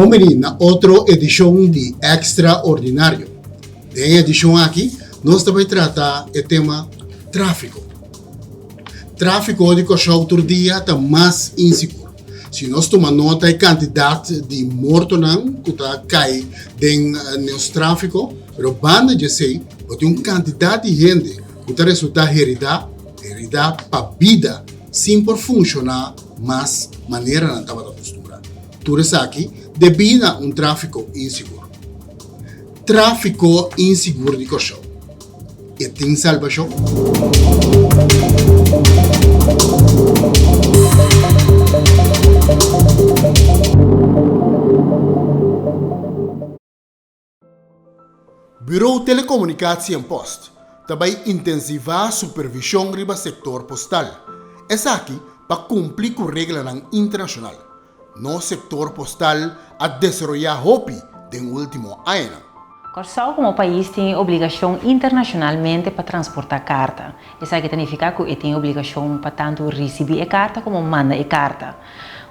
Bon bini na otro edishon di Extraordinario. Den e edishon aki nos ta bai trata e tema tráfiko. Tráfiko di Kòrsou tur dia ta mas insigur. Si nos tuma nota e kantidat di mortonan ku ta kai den nos tráfiko, pero banda di esei bo tin un kantidat di hende ku ta resultá heridá, heridá pa bida, sin por funshoná mas manera nan tabata kustumbrá. Tur esaki debí na un tráfiko insigur. Tráfiko insigur di Kòrsou, e tin salbashon? Bureau Telecomunicatie en Post ta bai intensivá supervishon riba sektor postal. Esaki pa kumpli ku reglanan internashonal. Nos sektor postal a desaroyá hopi den último añanan. Kòrsou komo pais tin e obligashon internashonalmente pa transportá karta. Esaki ta nifiká ku e tin e obligashon pa tantu risibí e karta komo manda e karta.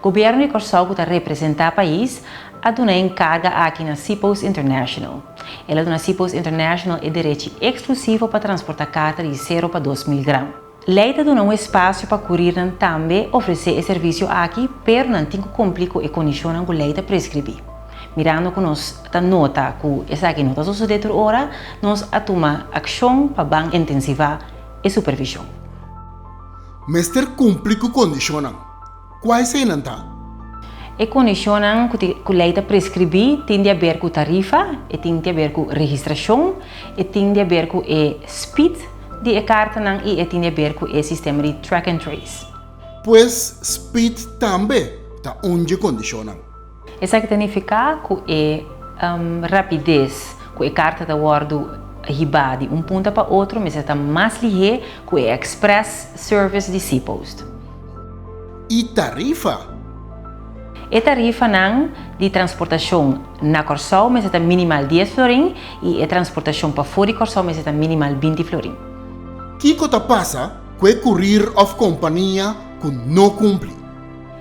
Gobièrnu di Kòrsou ku ta representá pais a duna e enkarga aki na Seapost International. El a duna Seapost International e derechi eksklusivo pa transportá karta di sero pa 2000 gram. Lei ta duna un espasio pa kurirnan tambe ofresé e servisio aki, pero nan tin ku kumpli ku e kondishonnan ku lei ta preskribí. Mirando ku nos ta nota ku esaki no ta sosodé tur ora, nos a tuma akshon pa ban intensivá e supervishon. Mester kumpli ku kondishonnan. Kua eseinan ta? E kondishonnan ku ku lei ta preskribí tin di aber ku tarifa, e tin di aber ku registrashon, e tin di aber ku e spit di e kartanan i e tin di aber ku e sistema di track and trace. Pues spit tambe ta un dje kondishonnan. Esaki ta nifiká ku e rapides ku e karta ta wòrdu hibá di un punta pa otro mester ta mas lihé ku e express service di Cpost. I tarifa? E tarifanan di transportashon na Kòrsou mester ta minimal dies florin i e transportashon pafó di Kòrsou mester ta minimal 20 florin. Kiko ta pasa ku e kurir òf kompania ku no kumpli?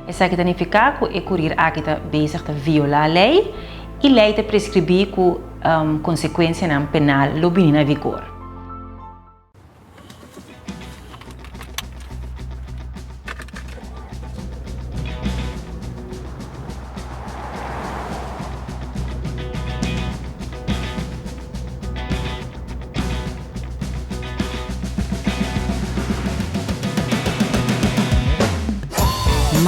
Esaki ta nifiká ku e kurir aki ta bezig ta violá lei i lei ta preskribí ku konsekuensianan penal lo bini na vigor.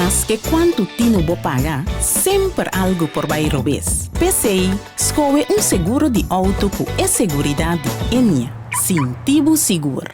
Maske kuantu tinu bo paga, semper algu por bai robes. P'esei, skohe un seguro di outo ku e seguridat di Ennia. Sinti bo sigur.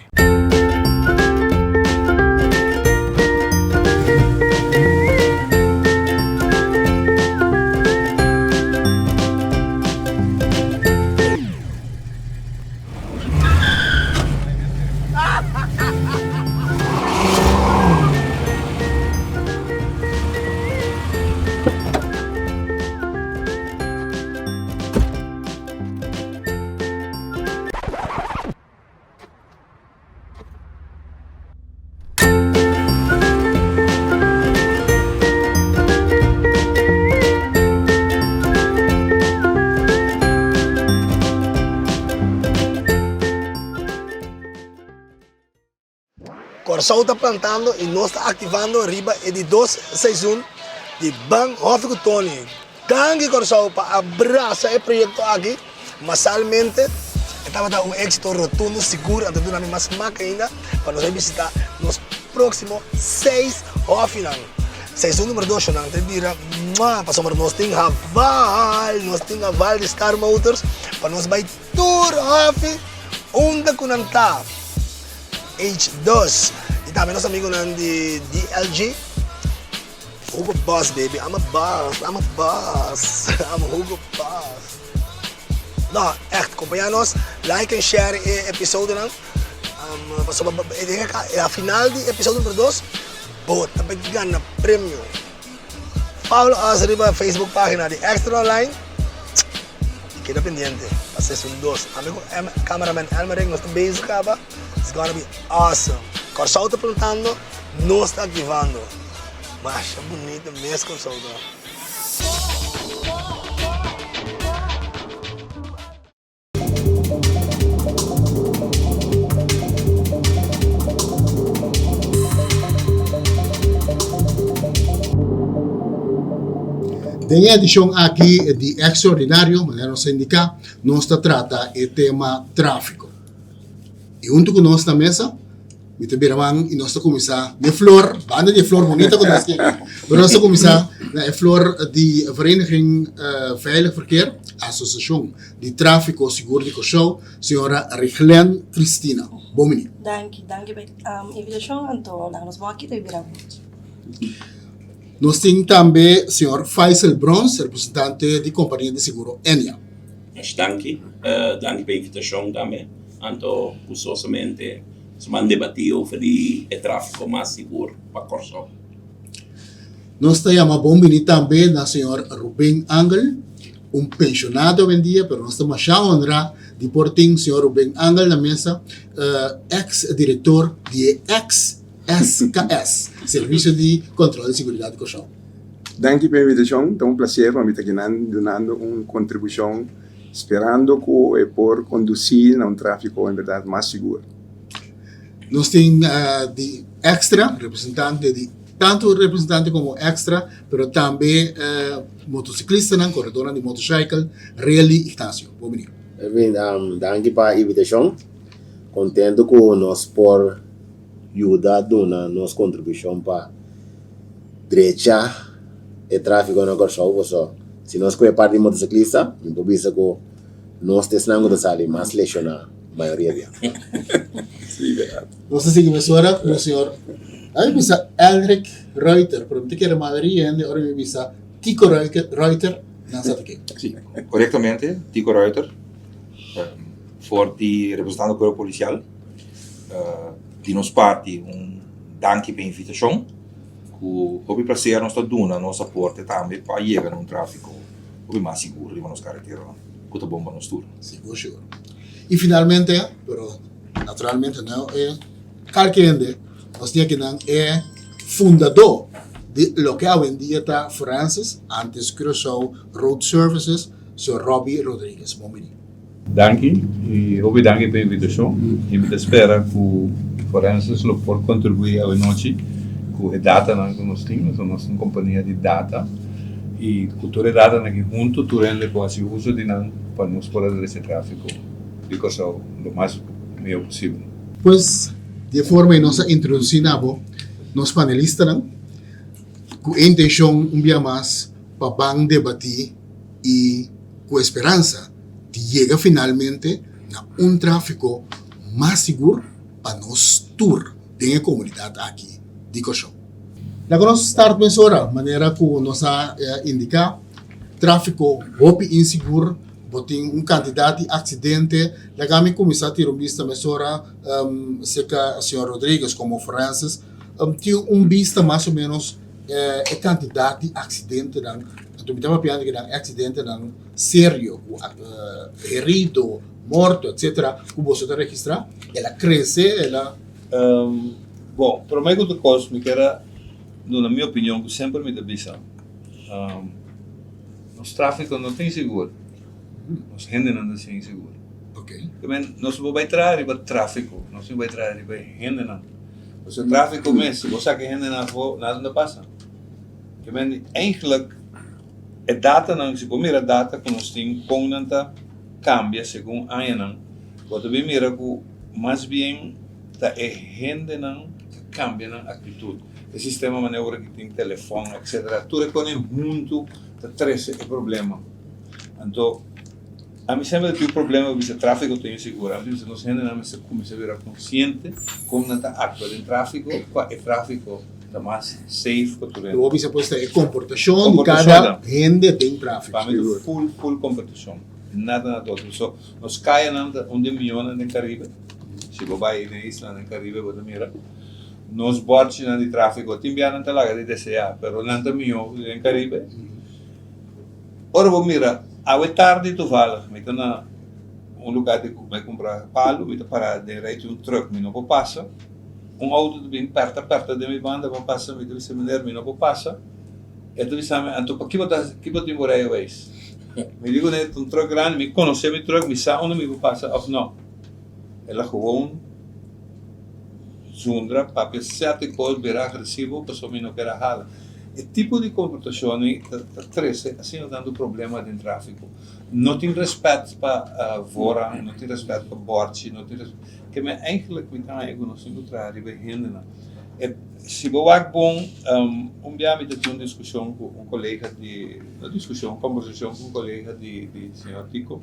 Kòrsou ta plantando i nos ta aktivando riba e di dos seizoen di Ban Hòfi ku Tony. Danki Kòrsou pa a brasa e proyekto aki masalmente. E tabata un éksito rotundo sigur anto duna mi mas smak ainda pa nos a bisitá nos próksimo seis hòfinan. Seizoen numero dos shownan ta bira mua pasobra nos tin haval, nos tin haval di Star Motors pa nos bai tur hòfi unda ku nan ta. H2 y tambe nos amigonan di DLG. Hugo Boss baby, I'm a boss, I'm a boss, I'm Hugo Boss. No, echt, compaña nos, like en share e episodonan. Um, pasobra e final di episodio numero 2, bo ta bay gana premio. Follow us riba Facebook pagina di Extra Online. Y keda pendiente pa seizoen 2. Ami ku cameraman Elmerick nos ta bezig kaba. It's gonna be awesome. Kòrsou ta plantando, nos ta aktivando. Masha bunita mes Kòrsou ta. Den e edishon aki di Extraordinario, manera nos a indiká, nos ta trata e tema tráfiko. I huntu ku nos na mesa, mi ta bira man i nos ta kuminsá na e flor, banda di e flor bunita ku nos tin aki, pero nos ta kuminsá na e flor di Vereniging Veilig Verkeer, Asosiashon di Tráfiko Sigur di Kòrsou, señora Riglen Cristina. Bon bini. Danki, danki pa e invitashon, anto laga nos bon aki ta bira bon. Nos tin tambe señor Faisal Brons, representante di kompania di seguro Ennia. Masha danki. Danki pa e invitashon tambe. Anto gustosamente nos ban debatí over di e tráfiko mas sigur pa Kòrsou. Nos ta yama bon bini tambe na señor Ruben Angel, un penshonado awendia, pero nos ta masha honrá di por tin señor Ruben Angel na mesa, eks direktor di e eks SKS, Servisio di Kòntròl di Siguridat di Kòrsou. Danki pa e invitashon, ta un plaser pa mi ta akinan dunando un kontribushon sperando ku e por kondusí na un tráfiko en bèrdat mas sigur. Nos tin di Extra, representante di tantu representante komo Extra, pero tambe motosiklistanan, koredornan di motorcycle, Relly Ignacio. Bon bini. Erwin, danki pa e invitashon. Kontentu ku nos por yuda duna nos kontribushon pa drecha e tráfiko na Kòrsou pasobra si nos kohe parti di motosiklista mi por bisa ku nos ta esnan ku ta sali mas leshoná mayoria bia. Nos ta sigui mesora ku señor a mi bisa Elrick Ruiter pero mi ta kere mayoria hende ora mi bisa Tico Ruiter nan sa ta ken. Si, korektamente Tico Ruiter for di representante kuerpo polisial. Di nos parti un danki pa e invitashon. Ku hopi plaser nos ta duna nos aporte tambe pa yega na un tráfiko hopi mas sigur riba nos kareteranan ku ta bon pa nos tur. Sigur sigur. I finalmente, pero naturalmente no e kalke hende, nos tin akinan e fundadó di loke awendia ta Forensis, antes Curaçao Road Services, señor Robby Rodriguez. Bon bini. Danki y hopi danki pa e invitacion y mi ta spera cu Forensis lo por contribui awe nochi cu e datanan cu nos tin, pasobra nos ta un compania di data y cu tur e datanan aki hunto tur hende por haci uso di nan pa nos por adresa e trafico di Corsou lo mas mihor posibel. Pues, di e forma ei nos a introduci na bo nos panelistanan cu e intencion un bia mas pa ban debati y cu e speransa di yega finalmente na un tráfiko mas sigur pa nos tur den e komunidat aki di Kòrsou. Laga nos start mesora, manera ku nos a indiká, tráfiko hopi insigur, bo tin un kantidat di aksidente. Laga mi kuminsá tira un bista mesora serka señor Rodriguez komo forenses, tin un bista mas o ménos e kantidat di aksidentenan, anto mi ta papiando di nan aksidentenan serio ku herido, morto etcetera ku boso ta registrá? El a krese? El a. Bon, promé ku tur kos mi kier a duna mi opinion ku semper mi ta bisa, nos tráfiko no ta insigur, nos hendenan ta siña insigur. Nos no por bai traha riba tráfiko, nos tin bai traha riba e hendenan. Pasobra tráfiko mes, si bo saka e hendenan afó, nada no ta pasa. Eigenlijk E datanan, si bo mira data ku nos tin kon nan ta kambia segun añanan, bo ta bin mira ku mas bien ta e hendenan ta kambia nan aktitut. E sistema manera ora ki tin telefòn etsetera, tur e kos huntu ta trese e problema. Anto ami semper ta tin un problema ku bisa tráfiko ta insigur. Ami ta bisa nos hendenan mester kuminsá bira konsiente kon nan ta aktua den tráfiko pa e tráfiko Ta mas safe pa tur hende. Bo bisa pues ta e komportashon di kada hende den trafiko. Pa mi ta full full komportashon. Nada nada otro. So nos kayanan ta un di e mihónan den Karibe. Si bo bai den islanan den Karibe bo ta mira. Nos bòrchinan di trafiko tin bia nan ta laga di deseá pero nan ta mihó ku den Karibe. Ora bo mira awe tardi toevallig mi ta na un lugá di bai kumpra palu mi ta para den rei di un trùk mi no por pasa. Un auto ta bin perta perta den mi banda pa pasa, mi ta bisa meneer mi no por pasa, e ta bisa mi anto paki bo ta ki bo tin bo rijbewijs? Mi di kuné ta un truck grandi mi konosé mi truck mi sa unda mi por pasa of no, el a gewoon zundra papia sète kos bira agresivo pasobra mi no ker a hala. E tipo di komportashon ei ta trese asina tantu problema den tráfiko. No tin rèspèt pa voorrang, no tin rèspèt pa bòrchi, no tin rèspèt. Ke men eigentlik mi ta haña ku nos tin ku traha riba e hendenan. E si bo wak bon, un bia mi ta tin un diskushon ku un kolega di, no diskushon, un kombersashon ku un kolega di di señor Tico,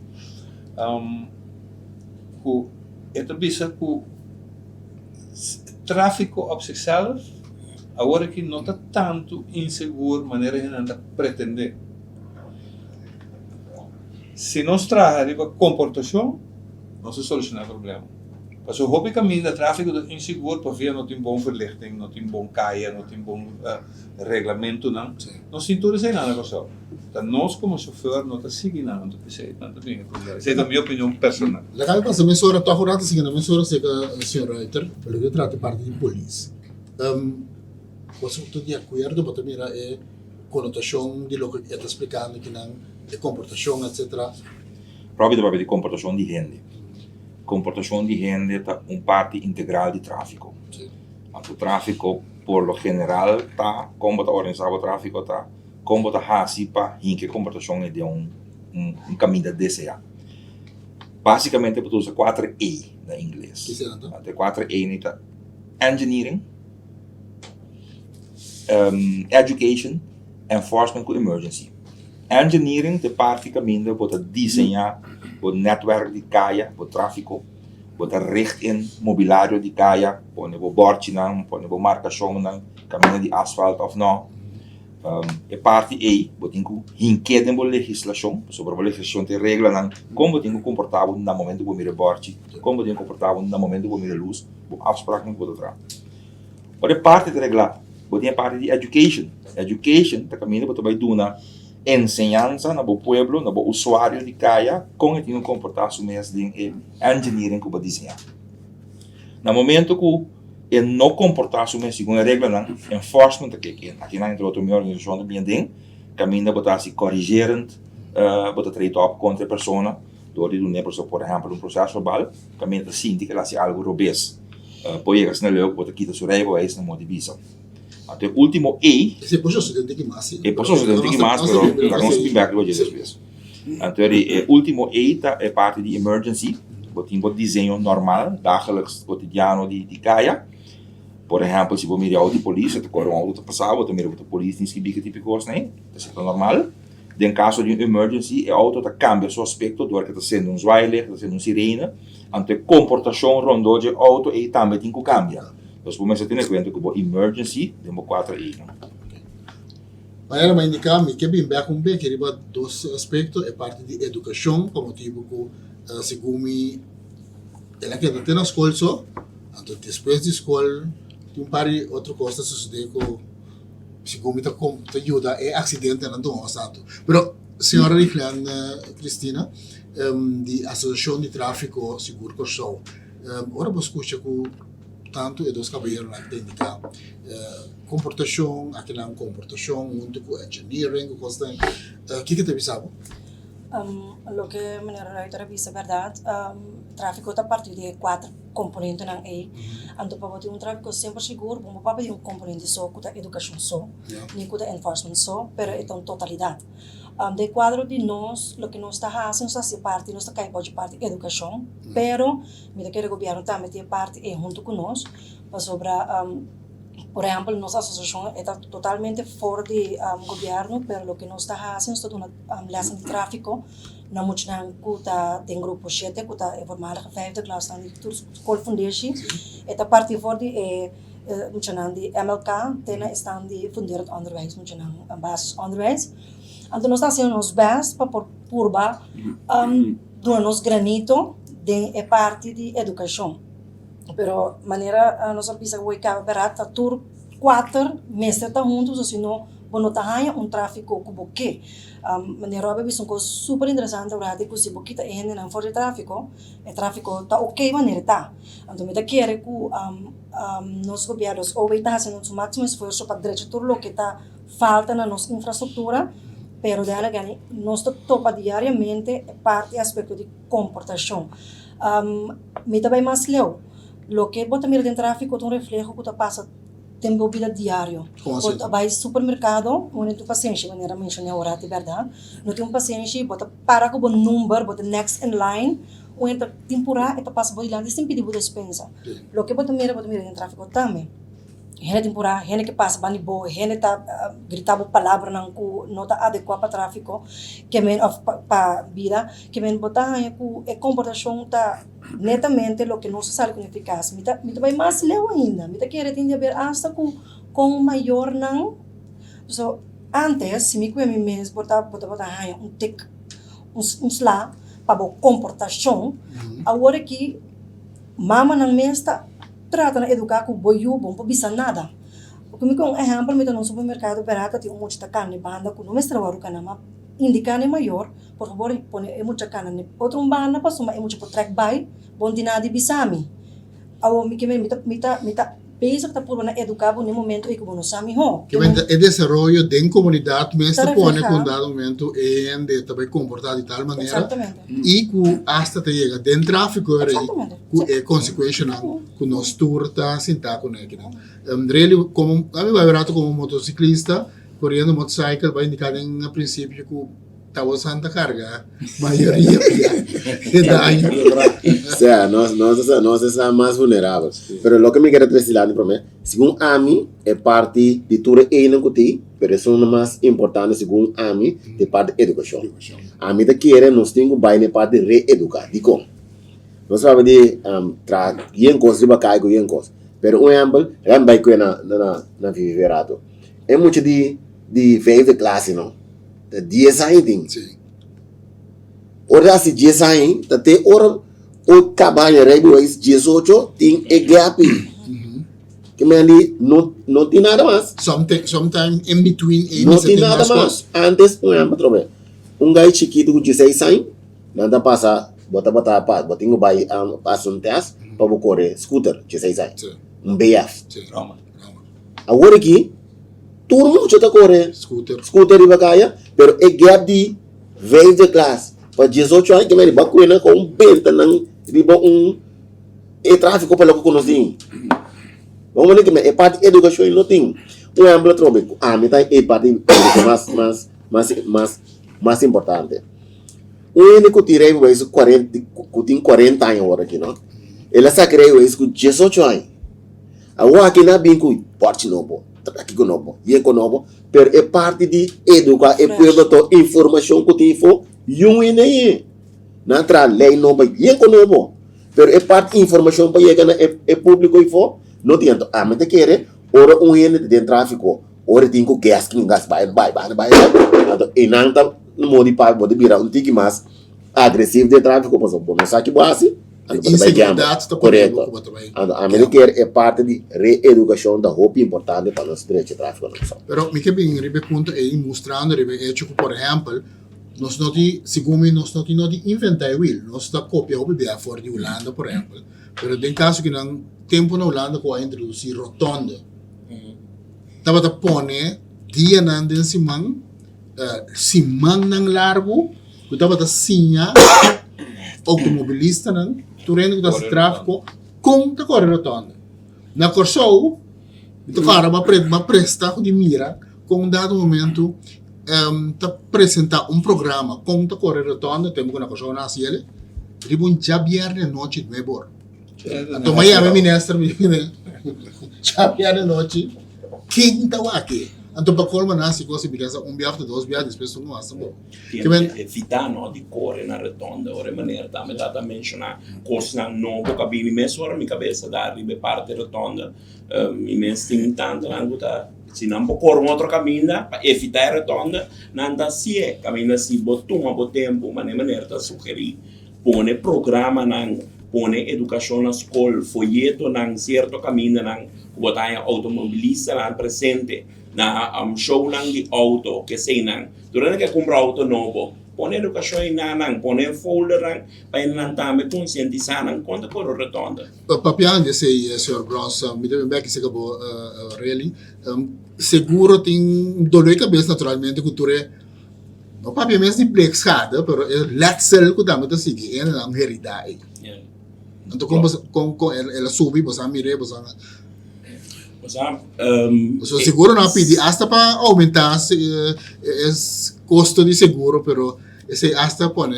ku e ta bisa ku Tráfiko op zichzelf awor aki no ta tantu insegur manera hendenan ta pretendé. Si nos traha riba komportashon, nos ta solushoná e problema. Pasobra hopi kaminda tráfiko ta insegur pabia no tin bon verlichting, no tin bon kaya, no tin bon reglamentunan. Nos tin tur eseinan na Kòrsou. Ta nos komo shofèr no ta sigui nan, anto p'esei nan ta bini e problema. Esei ta mi opinion personal. Laga mi pasa mesora tòg un rato sigui na mesora serka señor Ruiter, pa loke ta trata parti di polis. Boso ta di akuerdo bo ta mira e konotashon di loke e ta splikando kinan, e komportashon etsetera? Propio ta papia di komportashon di hende. Komportashon di hende ta un parti integral di tráfiko. Anto tráfiko por lo general ta kon bo ta organisá bo tráfiko ta. Kon bo ta hasi pa hinka e komportashon ei den un kaminda deseá? Básikamente bo ta usa kuater E na ingles. Anto e kuater E nei ta engineering, education, enforcement ku emergency. Engineering ta e parti kaminda bo ta diseñá bo nètwèrk di kaya, bo tráfiko, bo ta richt in mobilario di kaya, pone bo bòrchinan, pone bo markashonnan, kaminda di asfalt òf nò. E parti ei bo tin ku hink'é den bo legislashon, pasobra bo legislashon tin reglanan kon bo tin ku komportá bo na momento ku bo mira e bòrchi, kon bo tin ku komportá bo na momento ku bo mira e lus, bo afspraknan ku bo ta traha. Ora e parti ta reglá, bo tin e parti di education. Education ta kaminda bo ta bai duna enseñansa na bo pueblo, na bo usuario di kaya, kon e tin ku komportá su mes den e engineering ku bo a diseñá. Na momento ku e no komportá su mes segun e reglanan, enforcement ta kick in. Akinan entre otro mi organisashon ta bini aden, kaminda bo ta hasi corrigerend, bo ta trade op kontra e persona dor di dun'é por ehèmpel un proces verbal, kaminda ta sinti ku el a hasi algu robes. Por yega asina leu ku bo ta kita su rijbewijs na modo di bisa. Anto e último ei. Esei por sosodé un tiki mas si. E por sosodé un tiki mas, pero laga nos bin bèk riba dje despues. Anto e último ei ta e parti di emergency. Bo tin bo diseño normal, dagelijks, kotidiano di kaya. Por ehèmpel, si bo mira e outo di polis, e ta kore un outo ta pasa, bo ta mira ku ta polis tin skibí ki tipo di kosnan ei. Esei ta normal. Den kaso di un emergency, e outo ta kambia su aspekto dor ku e ta sende un zwaailicht, ta sende un sirene. Anto e komportashon rondó dje outo ei tambe tin ku kambia. Dus bo mester tene kuenta ku bo emergency den bo kuater einan. Manera mi a indiká, mi ke bin bèk un beki riba dos aspekto, e parti di edukashon, pa motibu ku segun mi el a keda te na skol so, anto despues di skol tin un par di otro kos ta sosodé ku segun mi ta ta yuda e aksidentenan tuma mas tantu. Pero señora Riglen Cristina di Asosiashon di Tráfiko Sigur Kòrsou, ora bo skucha ku tantu e dos kabayeronan ta indiká komportashon, akinan komportashon huntu ku engineering ku kosnan, kiko ta bisa bo? Loke meneer Ruiter a bisa bèrdat, tráfiko ta parti di e kuater komponentenan ei. Anto pa bo tin un tráfiko semper sigur, bo no por papia di un komponente so ku ta edukashon so, ni ku ta enforcement so, pero e ta un totalidat. Den kuadro di nos, loke nos ta hasi, nos ta hasi parti, nos ta kai bou dje parti edukashon, pero mi ta kere gobièrnu tambe tin e parti ei huntu ku nos, pasobra por ehèmpel nos asosiashon e ta totalmente for di gobièrnu, pero loke nos ta hasi nos ta duna lèsnan di tráfiko na muchanan ku ta den grupo shete ku ta e voormalige vijfde klasnan di tur skol fundeshi, e ta parti for di e muchanan di MLK te na esnan di funderend onderwijs, muchanan basisonderwijs. Anto nos ta hasiendo nos bèst pa por purba duna nos granito den e parti di edukashon. Pero manera nos a bisa awor kaba bèrdat ta tur kuater mester ta huntu so si no bo no ta haña un tráfiko ku bo ke. Manera Rob a bisa un kos super interesante awor ku si bo kita e hendenan for di tráfiko e tráfiko ta oke manera e ta. Anto mi ta kere ku nos gobièrnu, nos OW ta hasiendo su máksimo esfuerso pa drecha tur loke ta falta na nos infrastruktura, pero den again nos ta topa diariamente e parti aspekto di komportashon. Mi ta bai mas leu, loke bo ta mira den trafiko ta un refleho ku ta pasa. Den bo bida diario. Bo ta bai supermercado, bo no tin pasenshi manera menciona awor di berdad. No tin un pasenshi, bo ta para cu bo number, bo ta next in line, un hende ta tin pura e ta pasa bo dilanti sin pidi bo despensa. Loke bo ta mira, bo ta mira den trafico tambe. Hende tin pura, hende ke pasa banda di bo, hende ta grita bo palabranan cu no ta adecua pa trafico, ke men of pa bida, ke men bo ta haña cu e comportacion ta. Netamente loke nos a sali ku efikas. Mi ta mi ta bai mas leu ainda. Mi ta kere tin di haber asta ku kon mayornan, so antes si mi kue mi mes bo ta bo tabata haña un tik, un un sla pa bo komportashon. Awor aki mamanan mes ta trata na eduká ku bo yu bo no por bisa nada. Ku mi kue un ehèmpel mi ta na un supermerkado bèrdat tin un mucha ta kanda e banda ku no mester a wòrdu kana ma indiká na e mayor. Por fabor pone e mucha cana ne otro un banda pasobra e mucha por trek bay bon tin nada di bisa mi. Awor mi ke mi ta mi ta mi ta bezig ta purba na educa bo ne momento ey ku bo no sa miho. Ke men e desaroyo den komunidat mes ta pone ku un dado momento e hende ta bay komporta di tal manera i ku asta ta yega den trafiko ora ey ku e konsekuenshanan ku nos tur ta sinta kuné kinan. Really komo ami bay un rato komo motosiklista koriendo motorcycle bay indiká den prinsipio ku Ta bo santa carga mayoria pia e daño. Sea, nos, nos, nos esnan mas vulnerabel. Pero loke mi kere trese dilanti prome, segun ami, e parti di tur e einan ku tin, pero esun mas importante segun ami, ta e parti edukashon. Ami ta kere nos tin ku bai na e parti reeduká. Dikon? Nos papia di traha yen kos riba kai ku yen kos. Pero un ehèmpel, laga mi bai kue na na na Viviverato. E mucha di di vijfde klase no. Ta dies aña tin. Sí. Ora ta hasi dies aña, ta te ora o kaba haña rijbewijs diesocho tin e gap ei. Ke men di no no tin nada mas. Something, sometime in between ei No mester tin tin nada mas mas. kos. Antes un ehempel trobe. Un gai chikitu ku dieseis aña, nan ta pasa, bo tabata pa bo tin ku bai pasa un test pa bo kore scooter, dieseis aña. Sí. Un BF. Sí. Roma. Roma. Awor aki Tur mucha ta kore Scooter. scooter riba kaya, pero e gap di vijfde klas pa diesocho aña keme riba kuena ku un benta nan riba un e trafiko pa loke ku nos tin. Bo manda keme e parti edukashon no tin. Un ehempel atrobe ku ami ta e parti edukashon mas mas mas mas mas importante. Un hende ku tin rijbewijs ku kuarenta ku tin kuarenta aña awor aki no, el a saka rijbewijs ku diesocho aña. Awor aki nan a bin ku bòrchi nobo. Kiko nobo? Yen ko nobo? Pero e parti di educa e pueblo to informacion cu tin fo yun e nei. Nan traha ley nobo yen ko nobo. Pero e parti informacion pa yega na e e publico ifo no tin. Anto ami ta kere ora un hende ta den trafico ora e tin cu gas kin gas bai bai bai bai anto eynan ta modi pa bo ta bira un tiki mas agresivo den trafico pasobra bo no sa ki bo hasi. E inseguridat ta pone bo ku bo ta bai. Anto ami ta kere e parti di reedukashon ta hopi importante pa nos drecha trafiko na Kòrsou. Pero mi ke bin riba e punto ei mustrando riba e echo ku por ehèmpel nos no tin, segun mi nos no tin no di inventá e wiel, nos ta kopia hopi bia for di Hulanda por ehèmpel, pero den kaso ku nan tempu na Hulanda ku a introdusí rotonde tabata pone dianan den siman simannan largu. Ku tabata siña outomobilistanan, tur hende ku ta hasi tráfiko, kon ta kore rotònde. Na Kòrsou, mi ta kòrda bo a presta di mira kon un dado momentu ta presentá un programa kon ta kore rotònde, tempu ku na Kòrsou nan hasi el, riba un djabièrnè anochi nuebe or. Anto mi a yama e minister, mi di, djabièrnè anochi. Ken ta wak e? Anto pa colmo nan hasi cos y bira sa un bia of ta dos bia despues un hasta bo. Ke men evita no di kore na rotonda ora e manera tambe tata menshoná kosnan nobo ku a bini mes ora mi kabesa da riba e parti rotonda mi mes tin tantonan ku ta si nan por kore un otro kaminda pa evita e rotonda nan ta hasié kaminda si bo tuma bo tempu manera manera ta sugerí pone programanan pone edukashon na skol foyetonan sierto kamindanan ku bo ta haña outomobilistanan presente na shownan di outo keseinan. Durante ke kumpra outo nobo, pone edukashon einan nan, pone foldernan pa hende tambe konsientisá nan kon ta kore rotonda. Papiando di esei, señor Brons, mi ta bin bek esei bo really. Seguro tin doló di kabes naturalmente ku tur e, no papia mes di blikschade, pero e letsel ku tambe ta sigui hendenan heridá ei. Anto kon bo, kon kon el a subi, bo sa mir'é, bo sa. Osea, So seguro nan a pidi hasta pa aumenta e costo di seguro pero esey hasta pone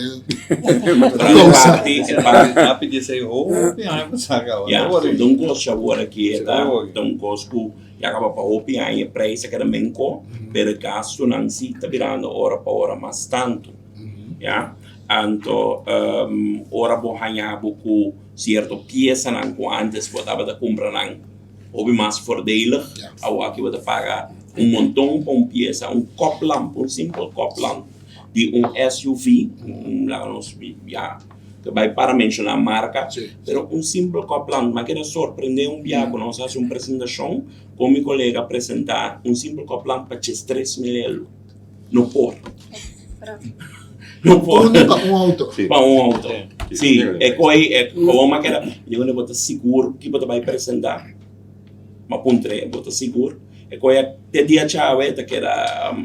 causa. A pidi esey hopi aña pasa caba. Ya, ta un cos awor aki ta un cos cu ya caba pa hopi aña e prijs a keda menco pero e gastonan si ta birando ora pa ora mas tanto. Ya, anto ora bo haña bo cu cierto piesanan cu antes bo tabata cumpra nan hopi mas voordelig, awor aki bo ta paga un monton pa un piesa, un koplamp, un simpel koplamp di un SUV, laga nos ya ta bai para menciona marca, pero un simpel koplamp, mi a keda sorprende un bia cu nos a haci un presentacion con mi colega a presenta un simpel koplamp pa 3000 euro. No por. No por. Uno pa un auto. Pa un auto. Sí, e koi, e gewoon ma keda, mi digo, bo ta sigur ki bo ta bai presenta? Ma puntr'é, bo ta sigur? E koi a te dia djawe ta keda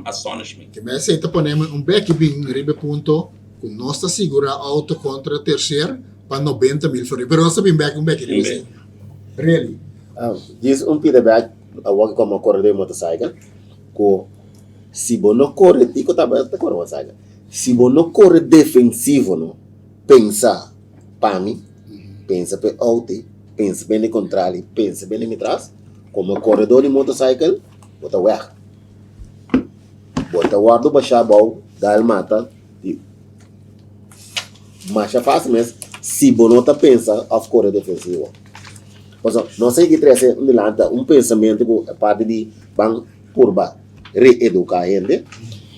astonish mi. Ke mester ta pone mi un beki bin riba e punto ku nos ta sigurá auto kontra terser pa 90.000 florin, pero nos ta bin bek un beki riba esei. Really. Djis un pida bek awor ku komo koredó di motorcycle ku Si bo no kore, Tico tabata ta kore Gonzaga, si bo no kore defensivo no, pensa pa mi, pensa pa e outo, pensa pa hende kontrali, pensa pa hende mi tras, komo koredó di motorcycle bo ta wèg. Bo ta wòrdu bashá abou, dal mata di masha fásil mes si bo no ta pensa òf kore defensivo. Pasobra nos a yega trese un dilanti un pensamentu ku e parti di ban purba reeduká hende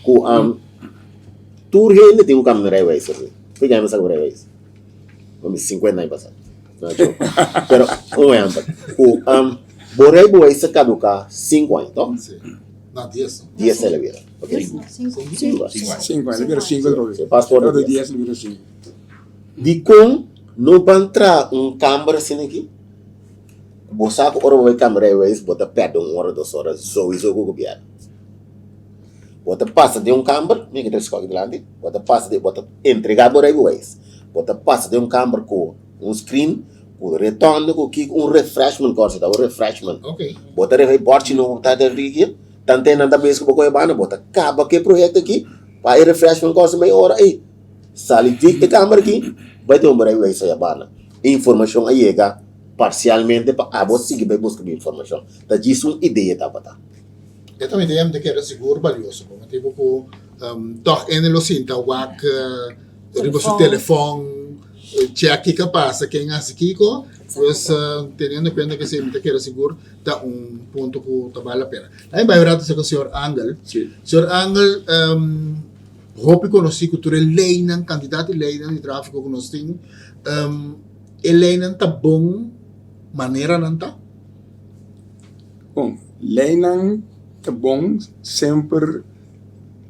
ku tur hende tin un kamino rijbewijs por si. Por ke mi sa ku rijbewijs? Bo mi sinkuenta aña pasá. No joke. Pero un ehèmpel ku bo rijbewijs ta kaduká sinku aña toh? Si. No, dies no. Dies el a bira. Ok. Sinku. Sinku. Sinku aña, el a bira sinku atrobe. Si, pasport Otro dies el a bira sinku. Dikon no ban traha un kamber asina aki? Bo sa ku ora bo bai kambia rijbewijs bo ta pèrdè un ora dos ora souiso ku gobièrnu. Bo ta pasa den un kamber, mi ke ta skohe dilanti, bo ta pasa den bo ta entregá bo rijbewijs, bo ta pasa den un kamber ku un screen ku retònde ku kiko un refreshment kòrsa ta un refreshment. Bo ta refrei bòrchi nobo ta den rigi tanten nan ta bes ku bo kohe banda bo ta kaba ku e proyekto aki pa e refreshment kòrsa mei ora ei sali di e kamber aki bai tuma bo rijbewijs aya banda. E informashon a yega. Parsialmente pa abo sigui bai buska bo informashon. Ta djis un idea tabata. E ta un idea mi ta kere sigur balioso pa motibu ku tòg hende lo sinta wak riba su telefòn chèk kiko a pasa, ken a hasi kiko. Pues teniendo en kuenta kese mi ta kere sigur ta un punto ku ta bal la pena. Laat mi bai un rato acerca señor Angel. Señor Angel hopi konosí ku tur e leinan, kantidat di leinan di trafiko ku nos tin. E leinan ta bon manera nan ta? Bon, leinan ta bon semper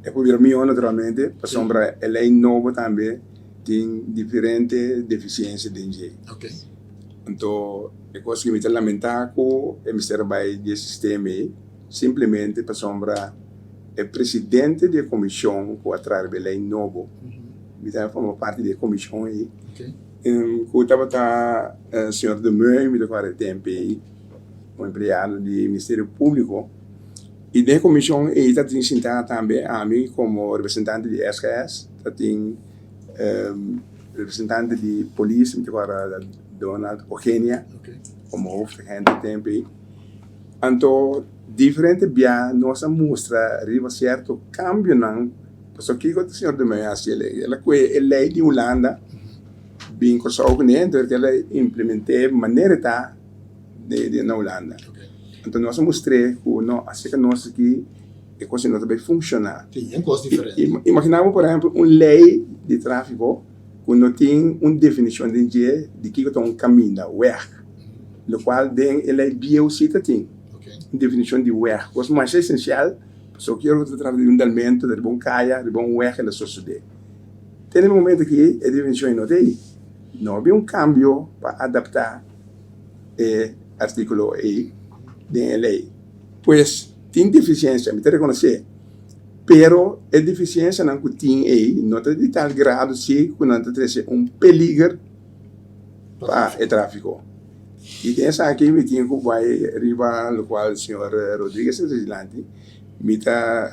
e por bira mihó naturalmente pasobra e lei nobo tambe tin diferente defisiensia den dje. Anto e kos ku mi ta lamentá ku e mester a bai di e sistema ei simplemente pasobra e presidente di e komishon ku a traha riba e lei nobo, mi ta forma parti di e komishon ei. Ku tabata señor De Mey, mi ta kòrda e tempu ei, un empleado di Ministerio Públiko. I den e komishon ei ta tin sintá tambe ami komo representante di SKS, ta tin representante di polis, mi ta kòrda Donald Ogenia komo hoofdagent e tempu ei. Anto diferente bia nos a mustra riba sierto kambionan. Pasobra kiko ta señor De Mey a hasi? El a kohe e lei di Hulanda bin Kòrsou kuné, entonces el a implement'é manera e ta na Hulanda. Anto nos a mustr'é ku no, aserka nos aki e kos no ta bai funshoná. Imaginá bo por ehèmpel un lei di tráfiko ku no tin un definishon den dje di kiko ta un kaminda, wèg, lokual den e lei bieu si ta tin un definishon di wèg, kos masha esensial. Pasobra ki ora ku ta trata di un dalmentu riba un kaya, riba un wèg el a sosodé. Te na e momento aki e definishon ei no ta ei. No a bin un kambio pa adaptá e artíkulo ei den e lei. Pues tin defisiensia, mi ta rekonosé, pero e defisiensianan ku tin ei no ta di tal grado si ku nan ta trese un peliger pa e tráfiko. I den esaki mi tin ku bai riba lokual señor Rodriguez a trese dilanti. Mi ta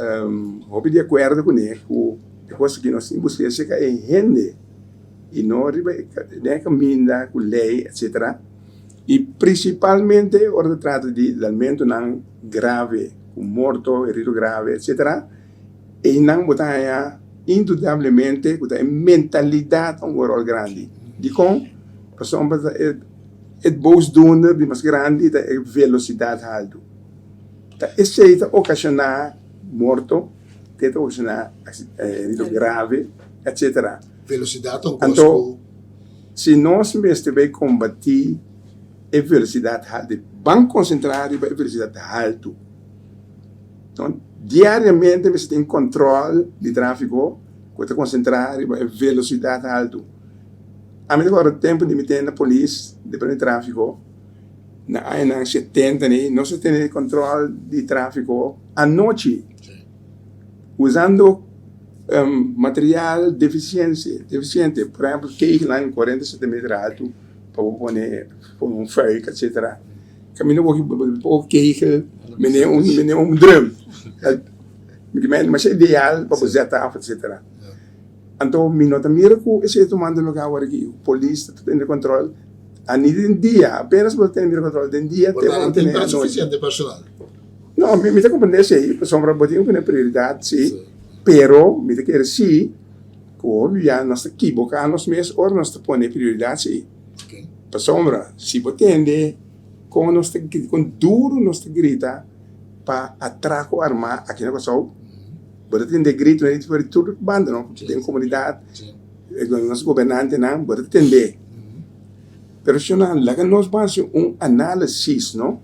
hopi di akuerdo kuné ku e kos aki nos tin buska aserka e hende i no riba den e kaminda ku lei etsetera. I prinsipalmente ora ta trata di dalmentonan grave ku morto, herido grave etsetera, einan bo ta haña indudablemente ku ta e mentalidat un ròl grandi. Dikon? Pasobra e boosdoener di mas grandi ta e velosidat haltu. Ta esei ta okashoná morto, te ta okashoná herido grave, etsetera. Velosidat ta un kos ku. Si nos mester bai kombatí e velosidat haltu, ban konsentrá riba e velosidat haltu. Diariamente mester tin kòntròl di tráfiko ku ta konsentrá riba e velosidat haltu. Ami ta kòrda tempu di mi tene na polis, departamento di tráfiko, na añanan setenta ni nos a tene kòntròl di tráfiko anochi usando material defisiente, por ehèmpel kegelnan kuarenta sentimeter haltu pa bo pone un fuik etsetera. Kaminda bo poko kegel mene un mene un drum. Mi masha ideal pa bo zet af etsetera. Anto mi no ta mira ku esei ta tumando lugar awor aki. Polis ta tene control ani den dia, apenas bo ta tene mira control den dia te bo tene anochi. No, mi ta comprende esei pasobra bo tin ku pone prioridad si, pero mi ta kere si ku hopi bia nos ta kiboka nos mes ora nos ta pone prioridad si. Pasobra si bo tende kon nos ta kon duru nos ta grita pa atrako armá aki na Kòrsou, bo ta tende gritonan di for di tur banda no, den komunidat, nos gobernantenan, bo ta tende. Pero shonnan laga nos ban hasi un análisis no,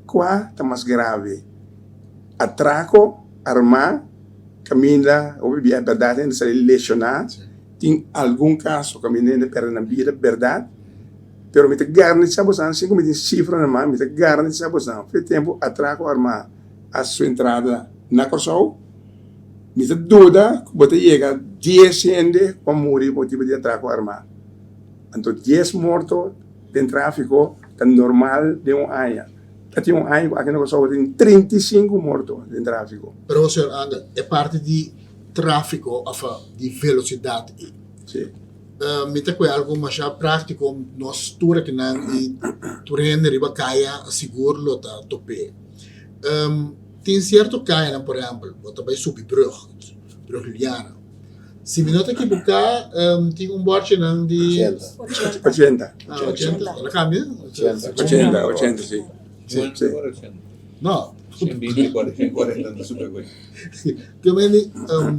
kua ta mas grave, atrako armá kaminda hopi bia bèrdat hende sali leshoná. Tin algun kaso ku mi hende pèrdè nan bida, bèrdat, pero mi ta garantisá bosan, sin ku mi tin sifra na man, mi ta garantisá bosan, fe tempu atrako armá a su entrada na Kòrsou, mi ta duda ku bo ta yega dies hende ku a muri pa motibu di atrako armá. Anto dies morto den tráfiko ta normal den un aña. Ta tin un aña ku aki na Kòrsou bo tin 35 morto den tráfiko. Pero, señor Angel, e parti di tráfiko òf di velosidat ei. Sí. Mi ta kue algu masha práktiko, nos tur akinan i tur hende riba kaya sigur lo ta top'é. Tin sierto kayanan, por ehèmpel, bo ta bai subi brùg, brùg Juliana. Si mi no ta ekiboká, tin un bòrchinan di. Ochenta. Ochenta. Ah, ochenta. El a kambia? Ochenta. Ochenta, ochenta, si. Sí. Sí. No. 120, 40, 40, super goeie. Te mende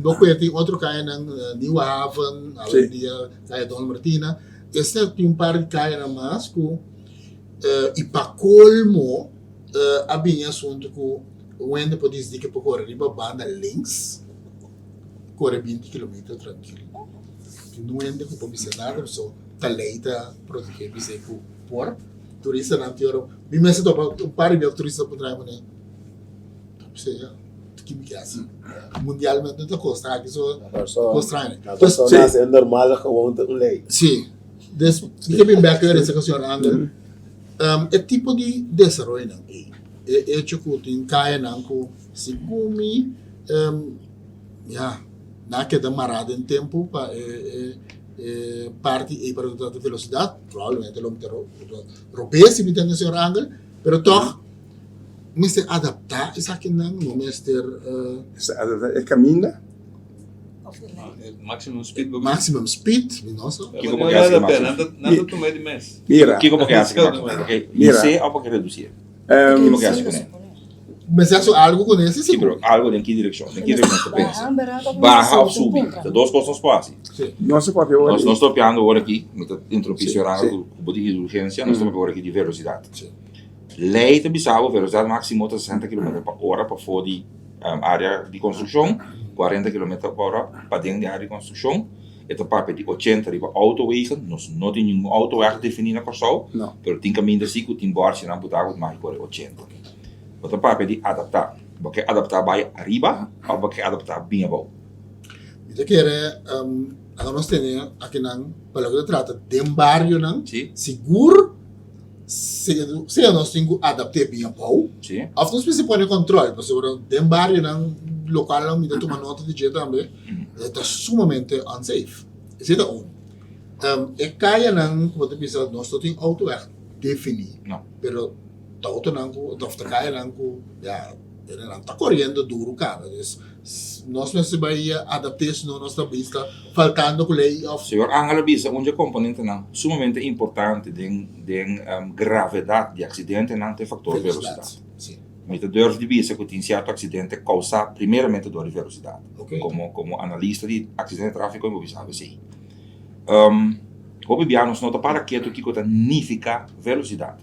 bo kue tin otro kayanan Nieuwe Haven, awendia kaya Don Martina. Esta tin un par di kayanan mas ku i pa kolmo a bini asuntu ku un hende por disidi ke por kore riba banda links kore binti kilometer trankil. Tin un hende ku por bisa nada pasobra ta lei ta protehe bisei ku por. Turistanan tin ora mi mester topa un par di bia ku turista por trae manera. Mundialmente ta kosta aki so kosta trae. Na personas e normal gewoon ta un ley. Si. Des mi ke bin bek riba esaki señor Angel. E tipo di desaroyonan ei, e hecho ku tin kayanan ku segun mi ya nan a keda mará den tempu pa e e parti ei pa trata velosidat, probablemente lo mi ta robes si mi tende señor Angel, pero tòg Mester adaptá esakinan, no mester. Mester adaptá e kaminda. Maximum speed. Maximum speed, mi no sa. Kiko bo ke hasi ku maximum? Nan ta tuma e di mes. Mira. Kiko bo ke hasi ku maximum? Bo ke his'é òf bo ke redusié? Kiko bo ke hasi kuné? Mester hasi algu kuné si sigur. Pero algu den ki direkshon? Den ki direkshon nos ta pensa? Baha òf subi? Ta dos kos nos por hasi. Nos ta papia ora. Nos ta papiando ora aki, mi ta interrumpí señor Angel ku bo di urgensia, nos ta papia ora aki di velosidat. Lei ta bisa bo velosidad maximo ta 60 kilometer pa ora pafó di area di construccion, 40 kilometer pa ora paden di area di construccion. E ta papia di 80 riba autowegen. Nos no tin ningun autoweg defini na Kòrsou, pero tin kaminda si ku tin bòrchinan ku ta ku mag kore 80. Bo ta papia di adaptá. Bo ke adaptá bai ariba òf bo ke adaptá bin abou? Mi ta kere aka nos tene akinan pa loke ta trata den barionan, sigur. Sea nos tin ku adapt'é bien abou, òf nos mester pone kòntròl, pasobra den barionan lokalnan mi ta tuma nota di dje tambe, e ta sumamente unsafe. Esei ta un. E kayanan ku bo ta bisa nos no tin autoweg definí, pero ta autonan ku òf ta kayanan ku ya nan ta koriendo duru kaba. Dus nos mester bai adapt'é si no nos ta bisa faltando ku lei òf. Señor Angel a bisa un dje komponentenan sumamente importante den den gravedat di aksidentenan ta e faktor velosidat. Mi ta durf di bisa ku tin sierto aksidente kousá primeramente dor di velosidat. Komo komo analista di aksidente di tráfiko mi por bisa esei. Hopi bia nos no ta para ketu kiko ta nifiká velosidat.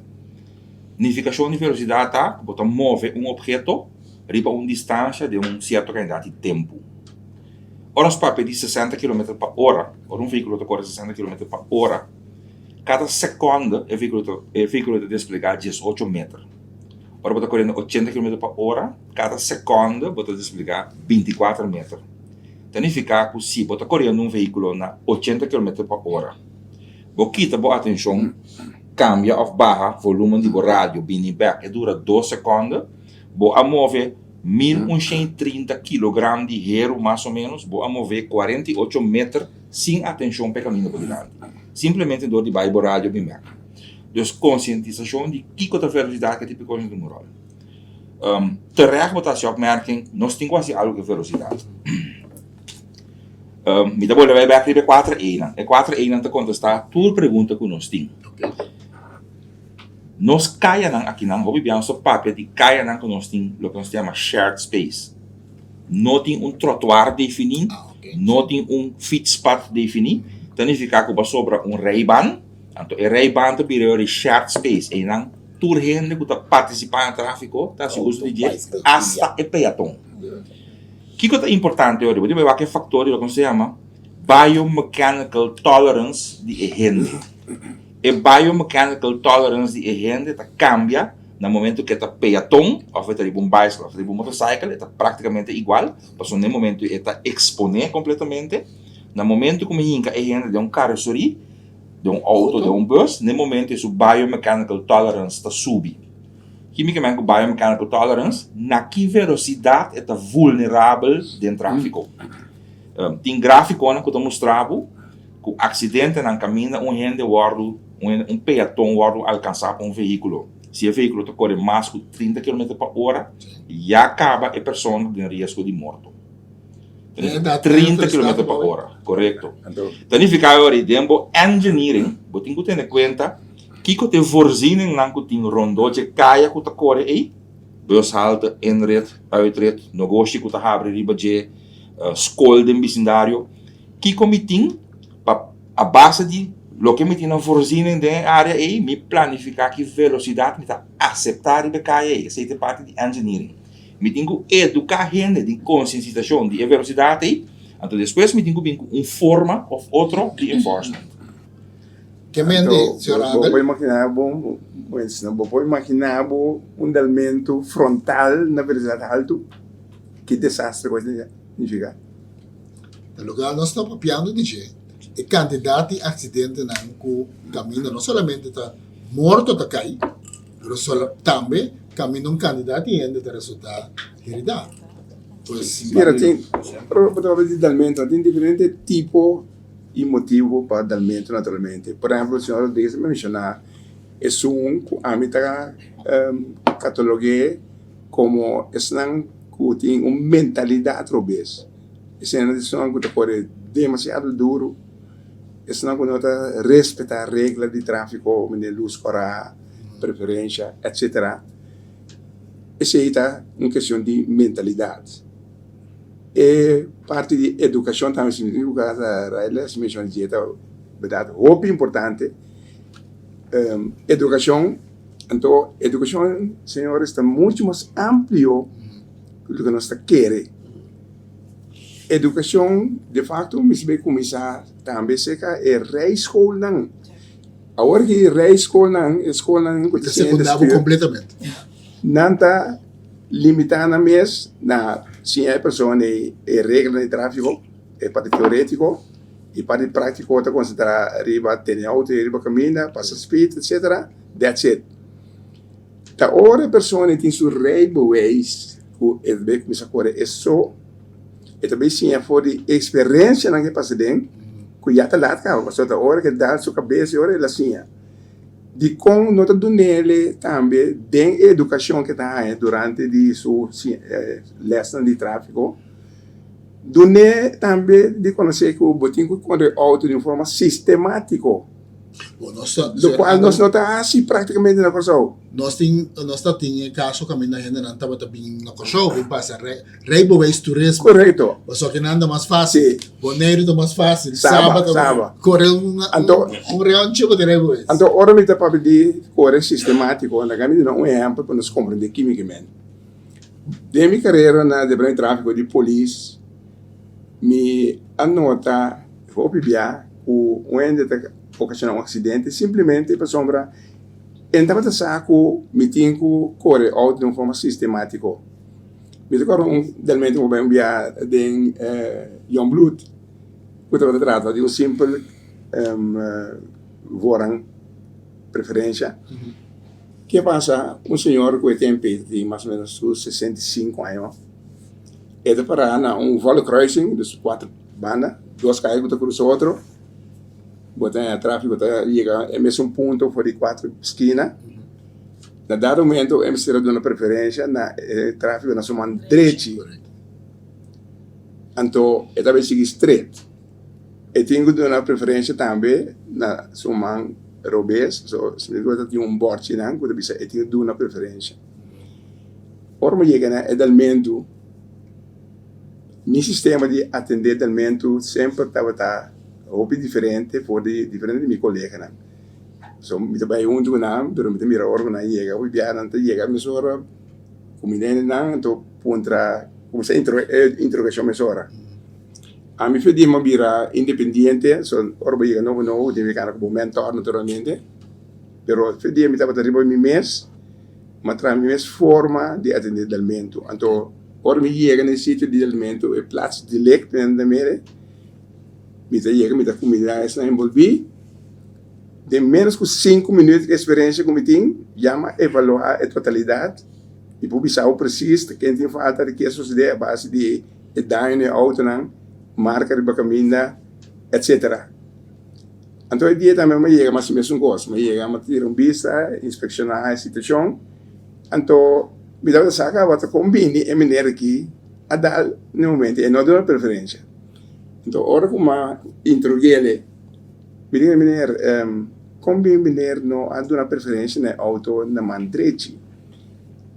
Nifikashon di velosidat ta ku bo ta move un opheto riba un distansha den un sierto kantidat di tempu. Ora nos papia di sesenta kilometer pa ora, ora un vehíkulo ta kore sesenta kilometer pa ora, kada sekònde e vehíkulo ta e vehíkulo ta desplegá diesocho meter. Ora bo ta koriendo ochenta kilometer pa ora, kada sekònde bo ta desplegá bintikuater meter. Ta nifiká ku si bo ta koriendo un vehíkulo na ochenta kilometer pa ora, bo kita bo atenshon, kambia òf baha volúmen di bo radio bini bèk, e dura dos sekònde, bo a move 1130 kilogram di heru mas o ménos, bo a move 48 meter sin atenshon pa e kaminda bo dilanti, simplemente dor di bai bo radio bin bèk. Dus konsientisashon di kiko ta velosidat ke tipo kos ta un ròl. Terecht bo ta hasi opmerking, nos tin ku hasi algu ku e velosidat. Mi ta bolbe bai bèk riba e kuater E'nan. E kuater E'nan ta kontestá tur pregunta ku nos tin. Nos kayanan akinan, hopi bia nos ta papia di kayanan ku nos tin loke nos ta yama shared space. No tin un trotuar definí, no tin un fietspad definí, ta nifiká ku bo a sobra un rijbaan, anto e rijbaan ta bira yori shared space. Einan tur hende ku ta partisipá na tráfiko ta hasi uso di dje, asta e peaton. Kiko ta importante ora? Bo tin bai wak e faktor di loke nos ta yama biomechanical tolerance di e hende. E biomechanical tolerance di e hende ta kambia na momento ku e ta peaton òf e ta riba un bicycle òf e ta riba un motorcycle, e ta praktikamente igual, pasobra na e momento e ta eksponé kompletamente. Na momento ku mi hinka e hende den un karoserie, den un outo, den un bus, na e momento e su biomechanical tolerance ta subi. Kimikamente ku biomechanical tolerance, na ki velosidat e ta vulnerabel den tráfiko. Tin gráfikonan ku ta mustra bo ku aksidentenan kaminda un hende wòrdu, un peaton wòrdu alkansá pa un vehíkulo. Si e vehíkulo ta kore mas ku 30 kilometer pa ora, ya kaba e persona den riesgo di morto. 30 kilometer pa ora, korekto. Ta nifiká awor den bo engineering bo tin ku tene kuenta Kiko ta e voorzieningnan ku tin rondó dje kaya ku ta kore ei? Bushalte, inrit, uitrit, nogoshi ku ta habri riba dje, skol den bisindario. Kiko mi tin pa a base di loke mi tin na voorziening den e área ei, mi planifiká ki velosidat mi ta aseptá riba e kaya ei. Esei ta e parti di engineering. Mi tin ku eduká hende den konsientisashon di e velosidat ei, anto despues mi tin ku bin ku un forma òf otro di enforcement. Ke mende, señor Anto, bo Abel? por imaginá bo, pues, bo por imaginá bo un dalmentu frontal na velosidat haltu? Ki desastre ku esei signifiká? Na lugar nos ta papiando di dje, e kantidat di aksidentenan ku kaminda no solamente ta morto ta kai, pero tambe kaminda un kantidat di hende ta resultá heridá. Pues, Mira, tin, ora bo ta papia di dalmentu, tin diferente tipo. i motibu pa dalmentu naturalmente. Por ehempel, señor Rodriguez a menshoná esun ku ami ta katalog'é komo esnan ku tin un mentalidat robes. Esnan ta esnan ku ta kore demasiado duru, esnan ku no ta respetá regla di tráfiko, manera lus kòrá, preferensha, etcetera. Esei ta un kestion di mentalidat. E parti di edukashon tambe si mi tin ku kasa Railes menshona dje ta bèrdat hopi importante. Edukashon, anto edukashon señores ta mucho mas amplio ku loke nos ta kere. Edukashon de fakto mester bai kuminsá tambe serka e rijschoolnan. Awor ki rijschoolnan e skolnan ku ta siña kompletamente. Nan ta Limitá nan mes na siña e persona e reglanan di tráfiko, e parti teorétiko, i parti práktiko ta konsentrá riba tene outo riba kaminda, pasa speed, etcetera, that's it. Ta ora e persona e tin su rijbewijs ku e ta bay kuminsá kore e so, e ta bay siña for di eksperensianan ku e pasa den ku ya ta lat kaba pasobra ta ora ku e dal su kabes e ora el a siña. Dikon no ta dun'el tambe den e edukashon ku e ta haña durante di su lèsnan di tráfiko? Dun'é tambe di konosé ku bo tin ku kore outo di un forma sistemátiko. Bo nos ta, Lokual nos no ta hasi práktikamente na Kòrsou. Nos tin, nos ta tin e kaso kaminda hendenan tabata bin na Kòrsou bin pasa rei, rijbewijs turismo. Korekto. Pasobra ki nan ta mas fásil. Si. Boneiru ta mas fásil. Saba, Saba ta Saba. kore un, Anto, un reontje bo tin rijbewijs. Anto ora mi ta papia di kore sistemátiko, laga mi duna un ehèmpel pa nos komprendé kímikamente. Den mi karera na Departamento di Tráfiko di Polis, mi a nota hopi bia ku un hende ta okashoná un aksidente simplemente pasobra e no tabata sa ku mi tin ku kore outo den un forma sistemátiko. Mi ta kòrda un delmente ku mi bai un bia den Jongbloed ku tabata trata di un simpel voorrang preferensha. Ke pasa? Un señor ku e tempu ei tin mas o menos su 65 aña, e ta pará na un volle kruising, dus kuater banda, dos kaya ku ta krusa otro, bo ta haña tráfiko ta yega e mesun punto for di kuater skina. Na dado momento e mester a duna preferensha na e tráfiko na su man drechi, anto e ta bai sigui stret. E tin ku duna preferensha tambe na su man robes, so si mi ta tin un bòrchinan ku ta bisa e tin ku duna preferensha. Ora mi yega na e dalmentu, mi sistema di atendé dalmentu semper tabata hopi diferente for di diferente di mi koleganan. So mi ta bai huntu ku nan, pero mi ta mira ora ku nan yega, hopi biaha nan ta yega mesora ku mi nendenan, anto puntra, kuminsá e interogashon mesora. Ami fe di mi a bira independiente, so ora bo yega nobo nobo bo tin ke kana ku bo mentor naturalmente, pero fe di mi tabata riba mi mes, mi a traha mi mes forma di atende dalmentu. Anto ora mi yega na e sitio di dalmentu, e plats dilek nan ta mere, mi ta yega mi ta kuminsá esnan enbolbí, den menos ku sinku minüt di eksperensia ku mi tin ya mi a evaluá e totalidat i por bisa bo presis ta ken tin falta, di ke a sosodé a base di e daño na e autonan, marka riba kaminda, etcetera. Anto e dia tambe mi a yega mas mesun kos, mi a yega mi a tira un bista, inspekshoná e situashon, anto mi tabata sa kaba ta kon bini e meneer aki a dal na e momento, e no a duna preferensha. Anto ora ku mi a introguele, mi di meneer, kon bini meneer no a duna preferensha na e auto na man drechi?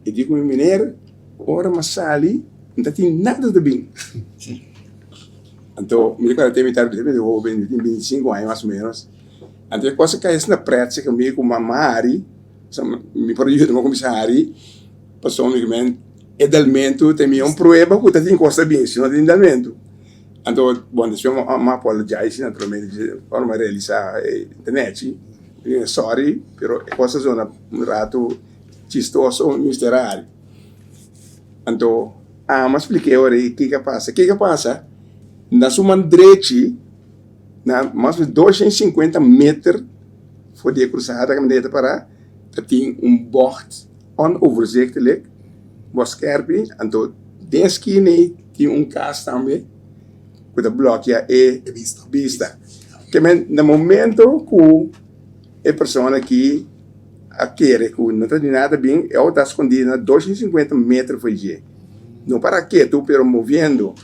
E di ku mi, meneer, ora mi a sali, N ta tin nada ta bin. Anto mi recuerda te mi ta mi ta hoben, mi tin 25 aña mas o menos. Anto e cosa kai asina pret cerca mi cu mama hari, mi por yuda mi cuminsa hari, pasobra mi men e dalmento ta mi un prueba cu ta tin cos ta bin, si no tin dalmento. Anto bon despues mi a apologize naturalmente, ora mi a realisa e ta nechi, sorry, pero e cos a zona un rato chistoso mi mester a hari. Anto amo a splik'é ora ei kiko a pasa. Kiko a pasa? Na su man drechi, na mas o menos 250 meter for di e krusada kaminda e ta pará, ta tin un bògt onoverzichtelijk, bògt skèrpi. Anto den e skina ei tin un kas tambe ku ta blòkia e bista. Ke men na momento ku E persona aki a kere ku no ta di nada bin, e auto ta skondí na 250 meter for dje. No para ketu, pero moviendo.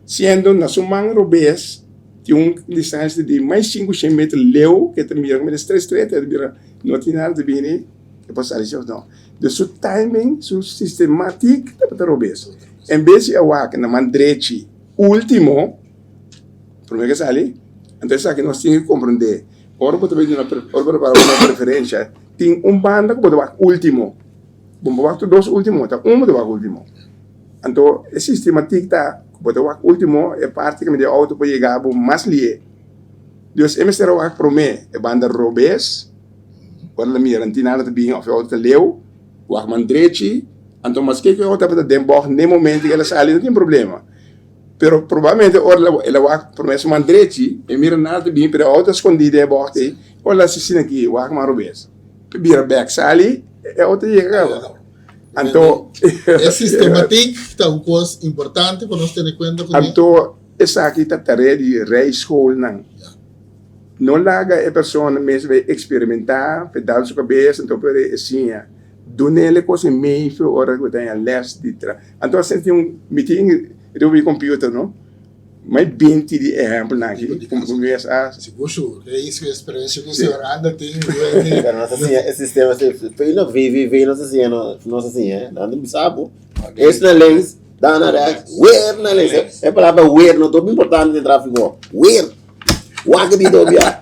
Siendo na su man robes tin un distancia di mas 500 meter leu ku e ta mira ku stret stret, e ta bira no tin nada ta bini, e por sali si of no. Dus su timing, su sistematik tabata robes. En bes di a wak na man drechi ultimo, prome ke sali, anto esaki nos tin ku komprende. Ora bo ta bay duna ora bo ta para duna preferencia tin un banda ku bo ta wak ultimo. Bo no wak tur dos ultimo, ta un bo ta wak ultimo. Anto e sistematik ta ku bo ta wak ultimo e parti kaminda e outo por yega bo mas lihe. Dus e mester a wak prome e banda robes, ora el a mira no tin nada ta bin of e outo ta leu, wak man drechi, anto maske ku e outo tabata den bògt n'e momento ku el a sali no tin problema. Pero probablemente ora el a wak prome su man drechi, e mira nada ta bin, pero e auto a scondi den e bocht ey, ora el a haci asina aki, wak man robes. Pe bira bek sali, E auto a yega kaba. Anto. E sistematiek ta un kos importante pa nos tene kuenta kuné. Anto esaki ta tarea di rijschoolnan. No laga e persona mes bai eksperimentá, pa e dal su kabes, anto por e siña. Dun'el e kos e meifio ora ku ta haña lès di tra. Anto asina tin un, mi tin riba mi computer no, mai binti di ehèmpelnan aki ku mi mes a. Sigur sigur, e su eksperensia ku señor Ander tin. Pero nos a siña e sistema si, p'e no VVV nos a siña no, nos a siña, nan ta bisa bo, eerst na links, dan na rechts, weer na links. E palabra weer no ta hopi importante den tráfiko, weer. Wak di dobia.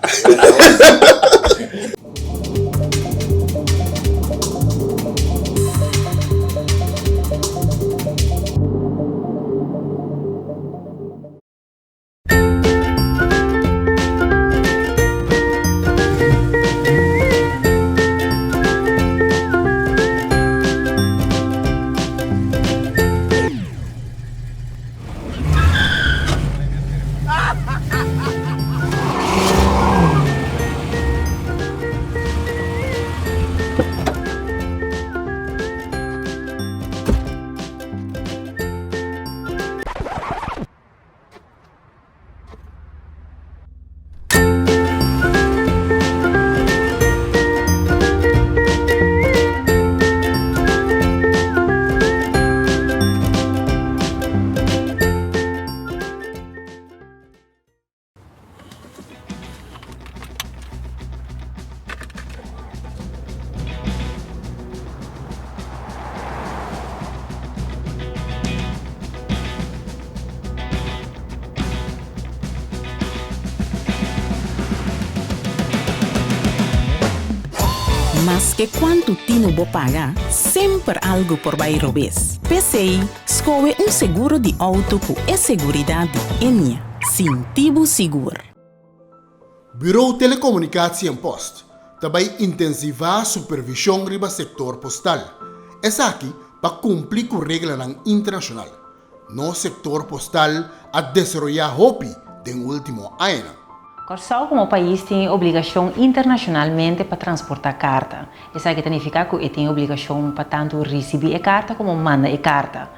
Maske kuantu tinu bo paga, semper algu por bai robes. P'esei, skohe un seguro di outo ku e seguridat di Ennia. Sinti bo sigur. Bureau Telecomunicatie en Post ta bai intensivá supervishon riba sektor postal. Esaki pa kumpli ku reglanan internashonal. Nos sektor postal a desaroyá hopi den último añanan. Kòrsou komo pais tin e obligashon internashonalmente pa transportá karta. Esaki ta nifiká ku e tin e obligashon pa tantu risibí e karta komo manda e karta.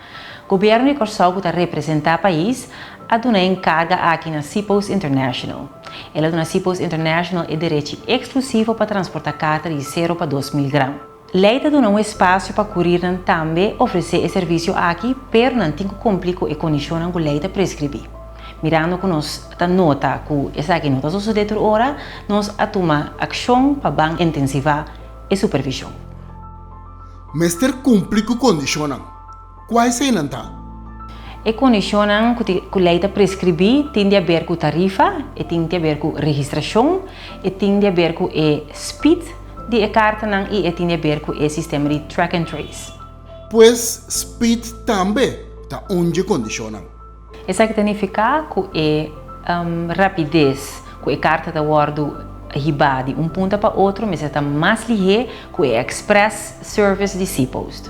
Gobièrnu di Kòrsou ku ta representá pais a duna e enkarga aki na Seapost International. El a duna Seapost International e derechi eksklusivo pa transportá karta di sero pa 2000 gram. Lei ta duna un espasio pa kurirnan tambe ofresé e servisio aki, pero nan tin ku kumpli ku e kondishonnan ku lei ta preskribí. Mirando ku nos ta nota ku esaki no ta sosodé tur ora, nos a tuma akshon pa ban intensivá e supervishon. Mester kumpli ku kondishonnan. Kua eseinan ta? E kondishonnan ku ku lei ta preskribí tin di aber ku tarifa, e tin di aber ku registrashon, e tin di aber ku e speed di e kartanan i e tin di aber ku e sistema di track and trace. Pues speed tambe ta un dje kondishonnan. Esaki ta nifiká ku e rapides ku e karta ta wòrdu hibá di un punta pa otro mester ta mas lihé ku e express service di Cpost.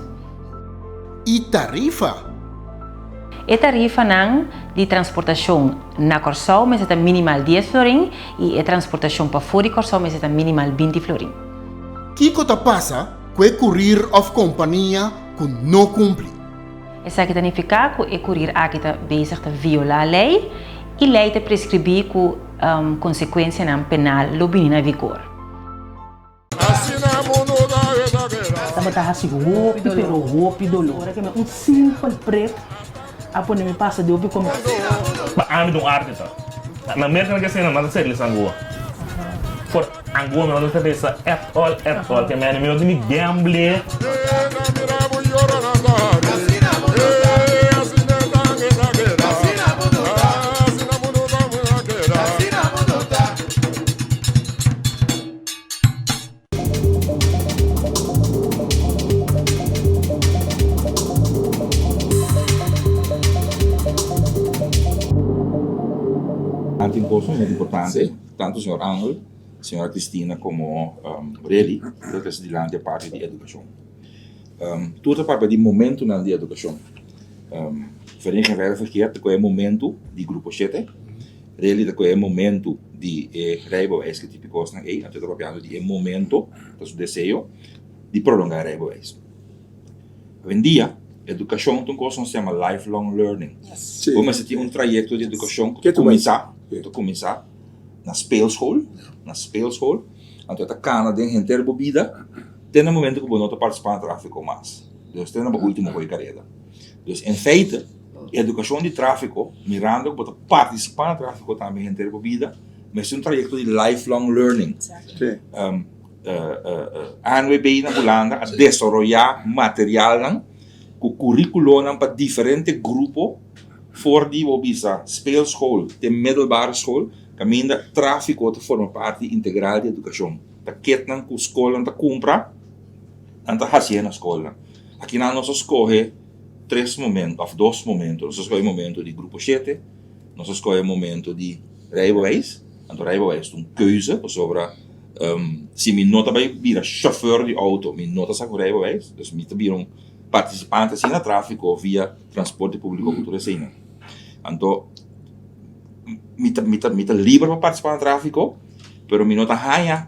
I tarifa? E tarifanan di transportashon na Kòrsou mester ta minimal dies florin i e transportashon pafó di Kòrsou mester ta minimal 20 florin. Kiko ta pasa ku e kurir òf kompania ku no kumpli? Esaki ta nifiká ku e kurir aki ta bezig ta violá lei i lei ta preskribí ku konsekuensianan penal lo bini na vigor. Tabata hasi hopi pero hopi doló. Ora ke mi un simpel prek a pone mi pasa di hopi komo. Pa ami ta un arte ta. Na Merka nan ke sena nan ta servis angua. For angua mi no ta servis at all at all. Ke mene mi no tin ni gamble. Nan tin cosnan muy importante, tanto señor Angel, señora Cristina como Relly ta trece dilanti e parti di educacion. Tur ta papia di momentonan di educacion. Vereniging Veilig Verkeer ta coge e momento di grupo shete, Relly ta coge e momento di e rijbewijs ki tipo cosnan ey, anto e ta papiando di e momento, ta su deseo. Di prolongá e rijbewijs. Awendia, edukashon ta un kos nos yama lifelong learning. Bo mester tin un trayekto di edukashon ku ta kuminsá, ku ta kuminsá na speelschool, na speelschool, anto e ta kana den henter bo bida te na momento ku bo no ta partisipá na tráfiko mas. Dus te na bo último ko'i kareda. Dus en feite, edukashon di tráfiko, mirando ku bo ta partisipá na tráfiko tambe henter bo bida, mester un trayekto di lifelong learning. ANWB na Hulanda a desaroyá materialnan ku kuríkulonan pa diferente grupo for di bo bisa speelschool te middelbare school kaminda tráfiko ta forma parti integral di edukashon. Ta ketnan ku skolnan ta kumpra, nan ta hasié na skolnan. Akinan nos a skohe tres momento òf dos momento. Nos a skohe momento di grupo shete, nos a skohe momento di rijbewijs. Anto rijbewijs ta un keuze pasobra Si mi no ta bai bira chauffeur di auto, mi no ta sa ku rijbewijs, dus mi ta bira un participante asina na trafico via transporte publico ku tur eseinan. Anto mi ta mi ta mi ta liber pa participa na trafico, pero mi no ta haña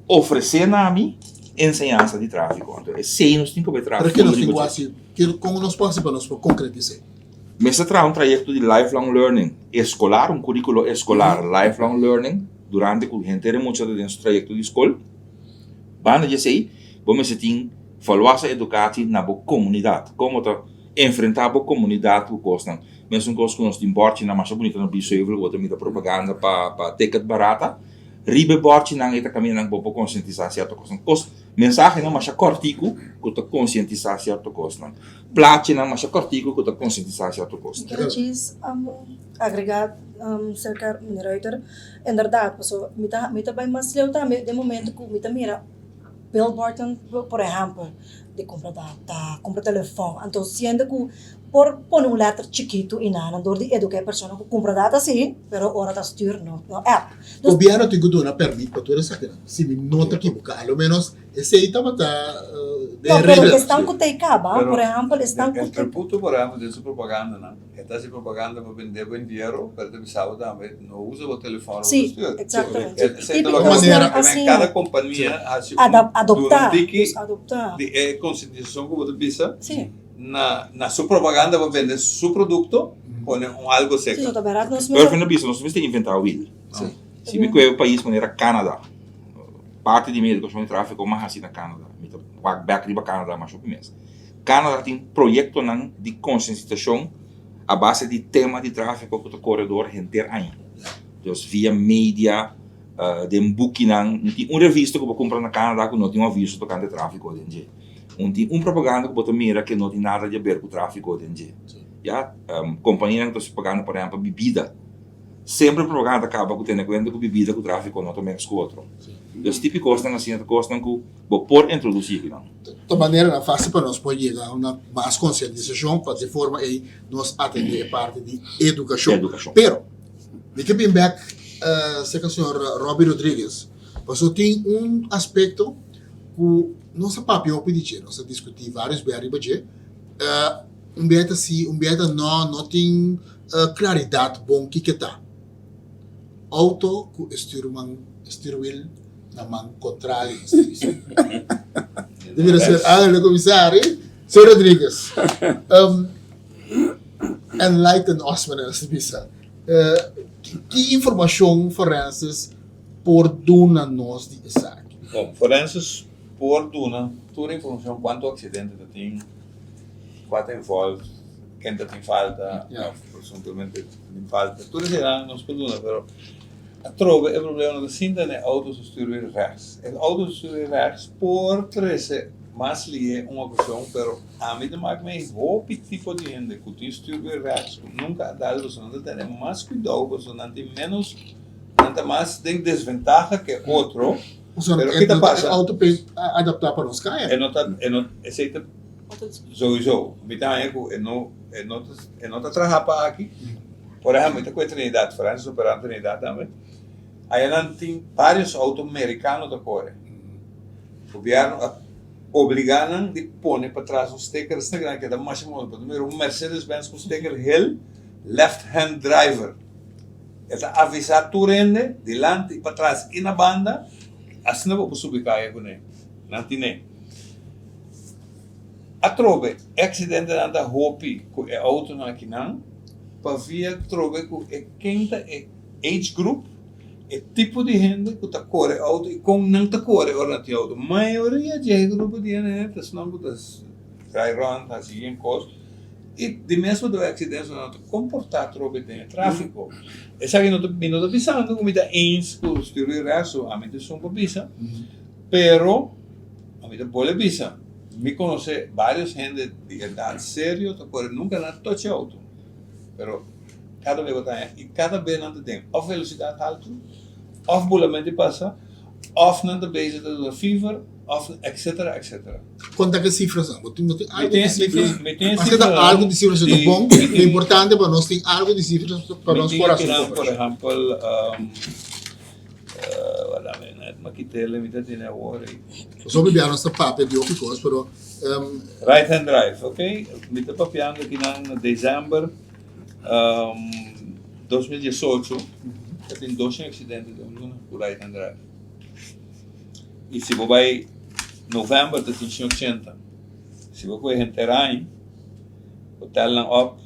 ofrece na mi enseñansa di trafico. Anto esei nos tin ku bai traha Pero ke nos tin ku hasi? Kon nos por hasi pa nos por konkretis'é? Mester traha un trayekto di lifelong learning eskolar, un kurikulo eskolar lifelong learning durante ku henter e mucha ta den su trayekto di skol. Banda di esei, bo mester tin volwassen educatie na bo komunidat. Kon bo ta enfrentá bo komunidat ku kosnan. Mesun kos ku nos tin bòrchinan masha bunita na Biesheuvel ku bo ta mira propaganda pa pa ticket barata. Riba e bòrchinan ei ta kaminda nan ku bo por konsientisá sierto kosnan. Kos, mensahenan masha kòrtiku ku ta konsientisá sierto kosnan. Plachinan masha kòrtiku ku ta konsientisá sierto kos. Mi kere djis agregá serka meneer Ruiter, inderdat pasobra mi ta mi ta bai mas leu tambe den momento ku mi ta mira billboardnan por ehèmpel di kumpra data, kumpra telefòn, anto siendo ku por pone un lèter chikitu i nan dor di eduká e persona ku kumpra data si, pero ora ta stür no no app. Gobièrnu tin ku duna pèrmit pa tur esakinan, si mi no ta kibuká, a lo ménos Esei tabata den No, pero regla. esnan ku ta e kaba, por ehèmpel, esnan ku El ta. Tributo, por ehèmpel, den su propagandanan, e ta hasi propaganda pa bende bo entiero, pero e ta bisa bo tambe, no usa bo telefòn ora bo ta Sí, stuur. eksaktamente. Esei ta Típiko loke esnan manera asina. kada kompania hasi un Adap, duna adoptá, un tiki dus adoptá. di e konsientisashon ku bo ta bisa Sí. na na su propaganda pa bende su produkto, pone un algo Sí, seka. so ta bèrdat nos mester. Irvin a bisa, nos mester inventá wiel. Si mi kue un pais manera Canada. Parti di mi edukashon di tráfiko m'a hasi na Canada. Mi ta wak bèk riba Canada mas hopi mes. Canada tin proyektonan di konsientisashon a base di tema di tráfiko ku ta kore dor henter aña. Dus via media, den bukinan. No tin un revista ku bo kumpra na Canada ku no tin un aviso tokante tráfiko den dje. No tin un propaganda ku bo ta mira ke no tin nada di aber ku tráfiko den dje. Ya, kompanianan ku ta hasi propaganda por ehèmpel bibida. Semper propaganda ta kaba ku tene kuenta ku bibida ku trafiko no ta meks ku otro. Dus tipi kosnan asina ta kosnan ku bo por introdusí akinan. Ta maneranan fásil pa nos por yega na mas konsientisashon pa di forma ei nos atendé e parti di edukashon. Pero mi ke bin bèk serka señor Robby Rodriguez pasobra tin un aspekto ku nos a papia hopi di dje, nos a diskutí vários bia riba dje. Un bia ta sí, un bia ta nò, no tin Claridad bon kiko ta? Auto cu e stuurman, stuurwiel na man contrario nos ta bisa. Di mira señor Angel de Comisario, señor Rodriguez, um, enlighten us manera nos ta bisa. Ki informacion forenses por duna nos di esaki? Bon, forenses por duna tur informacion cuanto accidente ta tin, cua ta involved. Ken ta tin falta of presuntamente tin falta. Tur eseinan nos por duna, pero atrobe e problema no ta sinta na e auto su stuurwiel rechts. E auto su stuurwiel rechts por trese mas lihe un okashon, pero ami ta mak mei hopi tipo di hende ku tin stuurwiel rechts ku nunka a dal pasobra nan ta tene mas kuidou pasobra nan tin menos, nan ta mas den desventaha ke otro. Pero ki ta pasa? E auto pe adapta pa nos kaya. E no ta, e no, esei ta. Souiso, mi ta haña ku e no e no ta e no ta traha pa aki. Por ehèmpel, mi ta ku e Trinidad, Francis operá na Trinidad tambe. Aya nan tin vários outo merikano ta kore. Gobièrnu a obligá nan di pone patras un sticker asina grandi keda masha moda. Bo ta mira un Mercedes Benz ku sticker hel left hand driver. E ta avisá tur hende dilanti, patras i na banda, asina bo por subi kaya kuné. Nan tine. Atrobe e aksidentenan ta hopi ku e outonan akinan pavia trobe ku e ken ta e age group, e tipo di hende ku ta kore outo i kon nan ta kore ora nan tin outo. Mayoria di e grupo di hende ta esnan ku ta rai rònt hasi yen kos i di mes modo e aksidentenan nan ta komportá trobe den e tráfiko. Esaki no ta mi no ta bisando ku mi ta eens ku Stuur i resto, ami ta esun pa bisa, pero ami ta bolbe bisa. Mi conoce varios hende di edad serio ta core nunca nan a tochi auto pero cada bes bo ta haña y cada bes nan ta den of velocidad halto of bulamento di pasa of nan ta bezig ta duna fever of etcetera etcetera. Con ta ki cifras nan? Bo tin bo tin Mi algo tin di cifras? mi tin Maske ta cifranan algo di cifras ta di bon, mi lo tin importante pa nos tin algo di cifras pa mi nos tin por haci akinan por comparacion. ehempel Wala mi net ma kitele mi ta tene awor ei. Pasobra bia nos ta papia di hopi kos pero. Right hand drive ok mi ta papiando akinan na december 2018 ta tin 200 accidente den un luna ku right hand drive y si bo bai november ta tin 180 si bo kohe henter aña hotelnan op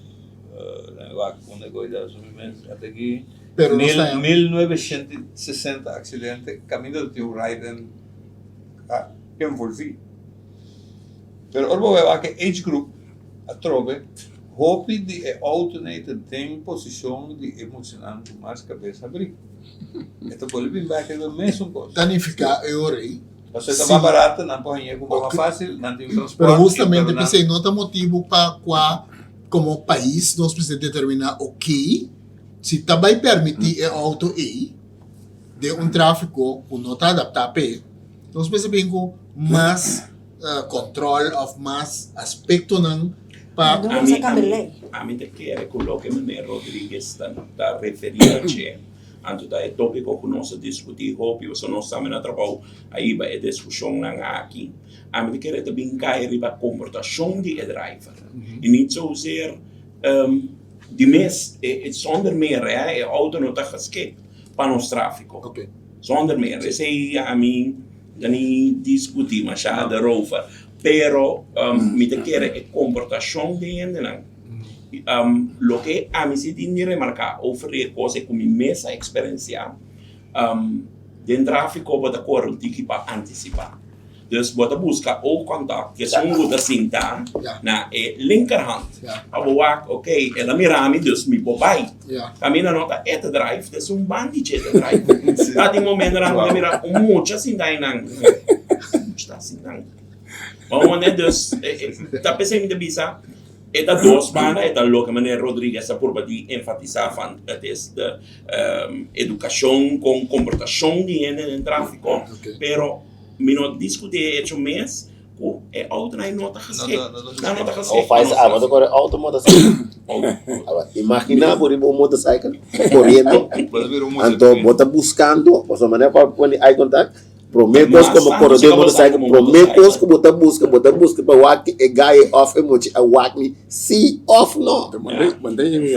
wak unda ku ta asumi mes ata aki. Pero nos ta. 1960 accidente caminda ta tin un rider envolvi. Pero ora bo bai wak e age group atrobe hopi di e autonan ta den posicion di e muchanan cu mas cabes habri. E ta bolbe bin bek riba e mesun cos. Ta nifica e ora ey. Pasobra e ta mas barato, nan por haña cu mas facil, nan tin un transporte. Pero justamente p'esey no ta motibo pa cua como pais nos mester determina ok. Si ta bai permití e outo ei den un tráfiko ku no ta adaptá p'e, nos mester bin ku mas kòntròl òf mas aspektonan pa. Ami, ami ta kere ku loke meneer Rodriguez ta ta referí na dje, anto ta e tópiko ku nos a diskutí hopi, pasobra nos tambe na trabou a hiba e diskushonnan aki. Ami ta kere ta bin kai riba komportashon di e driver i nit zozeer Di mes, e zonder meer hè, e auto no ta geschikt pa nos trafico. Oké. Zonder meer. Esei ami ta ni discuti masha daarover. Pero mi ta kere e comportacion di hendenan. Loke ami si tin di remarca over di e cos e cu mi mes a experiencia, den trafico bo ta core un tiki pa anticipa. Dus bo ta buska oogcontact ku esun ku ta sinta na e linkerhand. Pa bo wak, ok, el a mira mi, dus mi por bai. Kaminda no ta e ta drive, ta esun bandi dje ta drive. Ta tin momentonan ku ta mira un mucha sinta einan. Mucha ta sinta. Bo wonder, dus ta p'esei mi ta bisa, e ta dos banda, e ta loke meneer Rodriguez a purba di enfatisa van het is de edukashon kon komportashon di hende den trafiko, pero. Mi no discuti e hecho mes cu e autonan no ta geschikt. Nan no ta geschikt pa Of nos abo ta core auto motorcycle. Imagina bo riba un motorcycle coriendo anto bo ta buscando pasobra manera pa pone eye contact prome cos cu bo core den motorcycle prome cos cu bo ta busca bo ta busca pa wak e guy of e mucha a wak mi si of no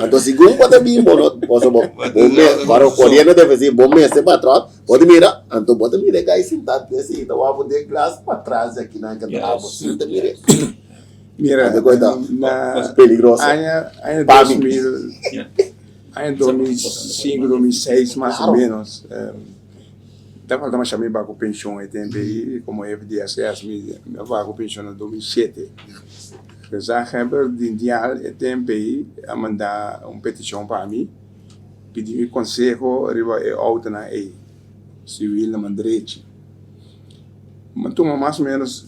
anto segun bo ta bin bo no pasobra bo mes coriendo defensivo bo mester patras. Bo ta mira? Anto bo ta mira e guy sintá den sinta wak bo den glas patras di akinan ke ta abo sinta mira. Mira, Anto koe ta na peligroso. aña aña Pa dos mi. mil aña 2005 2006 mas o menos ta falta masha mi bai ku penshon e tempo ei komo hefe di SS mi a bai ku penshon na 2007. Gezaghebber Dindial e tempo ei a manda un petishon pa mi. Pidi mi konseho riba e outonan ei, si wil na man drechi. Mi a tuma mas o ménos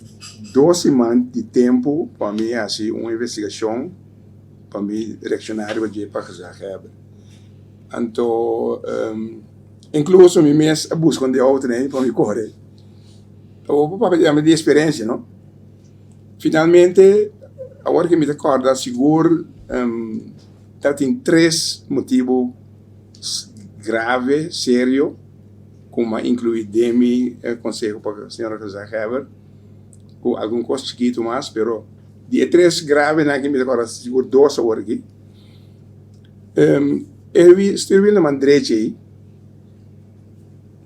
dos siman di tempu pa mi hasi un investigashon pa mi reakshoná riba dje pa gezaghebber. Anto inkluso mi mes a buska un di e outonan ei pa mi kore. Awor bo papia di mi di eksperensia no. Finalmente awor ke mi ta kòrda sigur. Ta tin tres motibu grave, serio, ku mi a inkluí den mi konseho pa señora Gezaghebber, ku algun kos chikitu mas, pero di e tres gravenan aki mi ta kòrda sigur dos awor aki. E stuurwiel na man drechi ei,